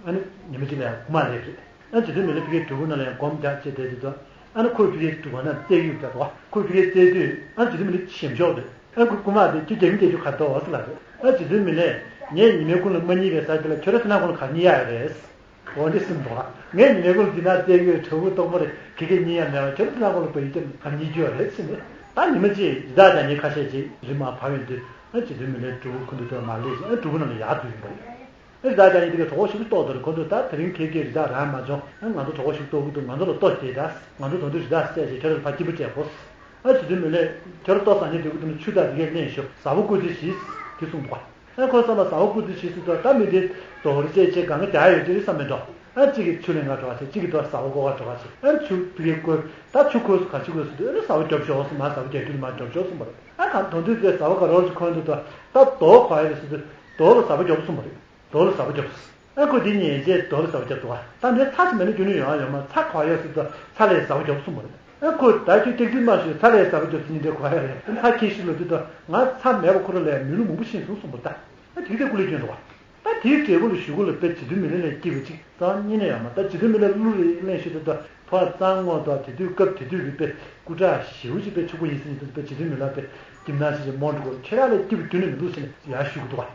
ཨ་ནི་ཉི་མ་གཅིག་ལ་ཡང་དགུ་མ་སླེབས་རེད། ཨ་རྗེ་བཙུན་མི་ལ་ཕ་གིའི་སྒྲུབ་ཁང་ནང་ལ་ཡང་སྒོར་མོ་བརྒྱ་བྱས་བསྡད་དུས་ཙང་། ཨ་ནི་ཁོས་ཕ་གིའི་སྒྲུབ་ཁང་ནང་བཙལ་གྱི་ཡོད་པ་འདྲ་འདུག་ཁོས་ཕ་གིར་བཙལ་དུས་ཨ་རྗེ་བཙུན་མི་ལ་ཞེམ་ཤོག་རེད། ཨ་ཁོས་རྐུ་མ་དེ་ཁྱོད་རྒྱག་གི་རྒྱག་རྒྱུ་ག་རེ་འདུག་ཟེར་ལབ་རེད། ཨ་རྗེ་བཙུན་མི་ལས་ངས་ཉི་མའི་གུང་ལ་མ་རྙེད་པའི་ཟ་དེ་ལ་ཁྱོད་རང་ཚོ་ནང་ཁོང་ལ་ག་རེ་རྙེད་ཡག་རེད། འོ་འདི་སེམས་འདུག་ངས་ཉི་མའི་གུང་ལ་འདི་ན་བཙལ་གྱི་ཡོད། གྲོགས་པོ་སྟོང་པ་རེད། ཁྱེད་ཀྱིས་རྙེད་ཡག་མེད་པ། ཁྱོད་རང་ཚོ་ནང་ཁོང་ལ་བ་ཡི་ཁྱོད་ག་རེ་རྙེད་རྒྱུ་ཡོད་རེད་ཟེར་ནས། ད་ཉི་མ་གཅིག་ཡི་དྭགས་ལྗང་ཉིན་ཁ་ཤས་ཅིག་རི་མར་བབས་ཡོང་དུས་ཨ་རྗེ་བཙུན་མི་ལའི་སྒྲུབ་ཁང་དེ་ཚོ་མར་སླེབས་ཤིང་ཨ་སྒྲུབ་ཁང་ནང་ལ་ཡར་འཛུལ་ཡོང་པ་རེད། ཨ་རི་དྭགས་ཀྱང་ཡིན་དེ་གའི་གྲོགས་པོ་ཞིག་ཏོག་ཏོ་རེད། ཁོ་ཚོས་ད་དེ་རིང་ཁྱེད་ཀྱིས་རི་དྭགས་རང་མ་བྱུང་། ཨ་ང་ཚོ་གྲོགས་པོ་ཞིག་ཏོག་གི་འདུག་ང་ཚོ་ལ་ལྟོ་སྟེར་ད། ང་ཚོ་ད་དུང་རི་དྭགས་བསད་བྱས་ཁྱོད་རང་ལ་ཕར་སྐྱིད་པོ་སྤྲད་དགོས། ཨ་རྗེ་བཙུན་མི་ལས་ཁྱོད་རང་ལྟོ་ཟ་སྙིང་འདོད་ཀྱི་འདུག་ན་ཆུ་དང་དེ་གས་ལེན་ཤོག་ཟ་བོ་བཀུར་སྟི་བྱེད་ཟེར་གསུངས་འདུག་ཨ་ཁོ་བསམ་པ་ཟ་བོ་བཀུར་སྟི་བྱེད་ཟེར་དུས་ད་མི་འདི་དོག་རི་བཅད་བྱས་གང་ག་རྒྱག་ཡོད་ཀྱི་རེད་བསམ་མེད་འགྲོ། ཨ་གཅིག་གིས་ཆུ་ལེན་ག་འགྲོ་བ་བྱས། གཅིག་གིས་ལྟོ་ཟ་བོ་བཀོལ་ག་འགྲོ་བ་བྱས། ཨ་ཆུ་དེ་གས་བཀོལ། ད་ཆུ་ཁོལ་སོང་ག་ཆུ་ཁོལ་སོང་དུས་ཨ་ནི་ཟ་བོ་རྒྱོབ་ཤོག་ཟེར། མར་ཟ་བོ་རྒྱག་རྒྱུ་ལ་མར་རྒྱོབ་ཤོག་གསུངས་པ་རེད། ཨ་གང་དོན་དུས་ཚོད་ཟ་བོ་ག་རོ་ཅིག་ཁོལ་འདུག་ད་ད་དོག་ག་ཡོད་རེད་ཟེར་དུས་དོག་ལ་ཟ་བོ་རྒྱོབ་གསུངས་པ་རེད། དོག་ལ་ཟ་བོ་རྒྱོབ། ཨ་ཁོ་དེ་ཉན་རྗེས་དོག་ལ་ཟ་བོ་རྒྱོབ་འདུག་ད་འདི་ཚྭ་ཅིག་མེད་ན་རྒྱུ་ནི་ཡོང་ཡ་ཡོད་མ། ཚྭ་ག་ཡོད་ཟེར་དུས་ཚྭ་ལས་ཟ་བོ་རྒྱོབ་གསུངས་པ་རེད། ཨ་ཁོ་ད་ཁྱོད་སྐྱག་རྫུན་མ་ཤོད། ཚྭ་ལས་ཟ་བོ་རྒྱོབ་ཟེར་ཉིན་དེ་གོ་ཡ་རེད། ཚྭ་ཁྱེར་ཤི་ལོ་དུས་ད་ང་ཚྭ་མེད་པ་ཁོ་རང་ལས་མི་ལུས་མང་པོ་ཤི་སོང་གསུངས་པ་རེད། ད་དེ་གི་དེ་སྐུ་ལས་བསྐྱོན་འདུག་བ། ད་དེའི་འབྲས་བུ་ལ་གཞུག་གུ་ལ་དཔེ་རྗེ་བཙུན་མི་ལ་ལས་སྐྱིད་པ་ཅིག་རྩ་བ་ཉིད་ནས་ཡོད་མ། ད་རྗེ་བཙུན་མི་ལ་གླུ་རེ་ལེན་ཤོད་དུས་ད་ཕར་གཙང་ངོ་ད་དེ་དུས་སྐབས་དེ་དུས་ཀྱི་དཔེ་སྐུ་དྲག་ཞེ་པོ་ཅིག་དཔེ་ཕྱུག་པོ་ཡིན་ཟེར་ཉིན་དུས་དཔེ་རྗེ་བཙུན་མི་ལ་དཔེ་གྱིབ་ན་ཤི་ཅིག་མོ་འགྲོ་གོ། ཁྱེད་རང་ལས་སྐྱིད་པ་རྒྱུན་ནས་མི་འདུག་ཟེར་ནས་ཡར་ཞུ་གི་འདུག་བ།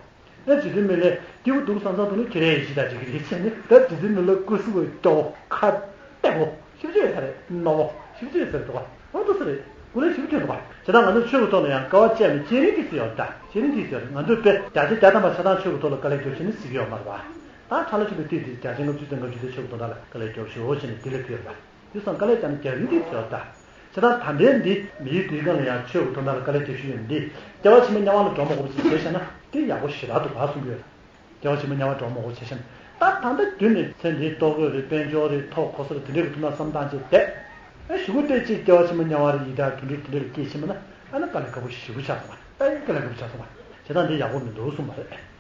ཨ་རྗེ་བཙུན་མི་ལས་སྐྱིད་པོ་འདུག་བསམ་བསམ་འདུག་ན་ཁྱེད་རའི་ཡིད་ཆེས་དང་འགྲིག་གི་རེད་ཟེར་ནས། ད་རྗེ་བཙུན་མི་ལ་སྐུ་གཟུགས་ཀྱི་སྐྱོ་བོ་ཁ་གཏད་པོ་ཞེ་པོ་ཅིག་ཡོད་ས་རེད། རྣོ་བོ་ཞེ་པོ་ཅིག་ཡོད་ས་རེད་འདུག་བ། འོ་འདུག་ས་རེད། སྐུ་ལས་ཞེ་པོ་ཅིག་འདུག་བ། བྱས་ཙང་ང་ཚོ་ཆོས་ཀྱི་ཐོག་ལ་ཡང་དཀའ་བ་སྤྱད་ནས་སྤྱན་རས་གཟིགས་སུ་ཡང་ད་སྤྱན་རས་གཟིགས་སུ་ཡང་ང་ཚོས་དཔེ་བརྒྱ་ཆ་བརྒྱ་ཐམ་པ་ཆ་ཚང་ཆོས་ཀྱི་ཐོག་ལ་དཀའ་ལས་རྒྱོབ་ཤེས་ནས་གཟིགས་ཡོད་མ་རེད་བ། ད་ཁྲ་ལ་ཆུ་ལ་ཏིག་ཏིག་བརྒྱ་ཆ་ལྔ་བཅུ་ཙམ་ལྔ་བཅུ་དེ་ཆོས་ཀྱི་དོན་དག་ལ་དཀའ་ལས་རྒྱོབ་ཤོག་ཟེར་ནས་དེ་ལས་ཕུལ་ཡོད་རེད་བ། དེ་སང་དཀའ་ལས་བརྒྱབ་ན་རྒྱ་རིགས་དེ་ཚོ་ད། བྱས་ཙང་ད་ལྟའི་འདི་མི་ཡུལ་དེའི་སྒང་ལ་ཡང་ཆོས་ཀྱི་དོན་དག་ལ་དཀའ་ལས་རྒྱབ་བཞིན་ཡོད་འདི། སྐྱེ་བ་ཕྱི་མ་དམྱལ་བ་ལ་འགྲོ་མ་དགོས་པ་ཞིག་བྱས་བཞག་ན་དེ་ཡག་པོ་ཞེ་དྲག་འདུག་ག་གསུང་གི་ཡོད། སྐྱེ་བ་ཕྱི་མ་དམྱལ་བ་འགྲོ་མ་དགོས་པ་བྱས་བཞག་ན། ད་ད་ལྟ་རྒྱུན་ནས་ཚེ་འདིའི་ལྟོ་གོས་རེད། དཔལ་འབྱོར་རེད། ཐོབ་གོ་ས་རེད། དེ་འདྲའི་གི་ཐོག་ན་བསམ་སྟངས་ཅིག་བསྡད། ཨ་གཞུག་གུ་དེ་ཅིག་སྐྱེ་བ་ཕྱི་མ་དམྱལ་བ་རེད། ཡི་དྭགས་དུད་འགྲོ་དེ་འདྲ་ལ་སྐྱེས་ཕྱིན་པ་ན་ཨ་ན་དཀའ་ལས་ཁག་པོ་ཞེ་པོ་ཆགས་སོང་བ། ད་ཡིན་དཀའ་ལས་ཁག་པོ་ཆགས་སོང་བ། བྱས་ཙང་འདི་ཡག་པོ་མི་འདུག་གསུངས་པ་རེད།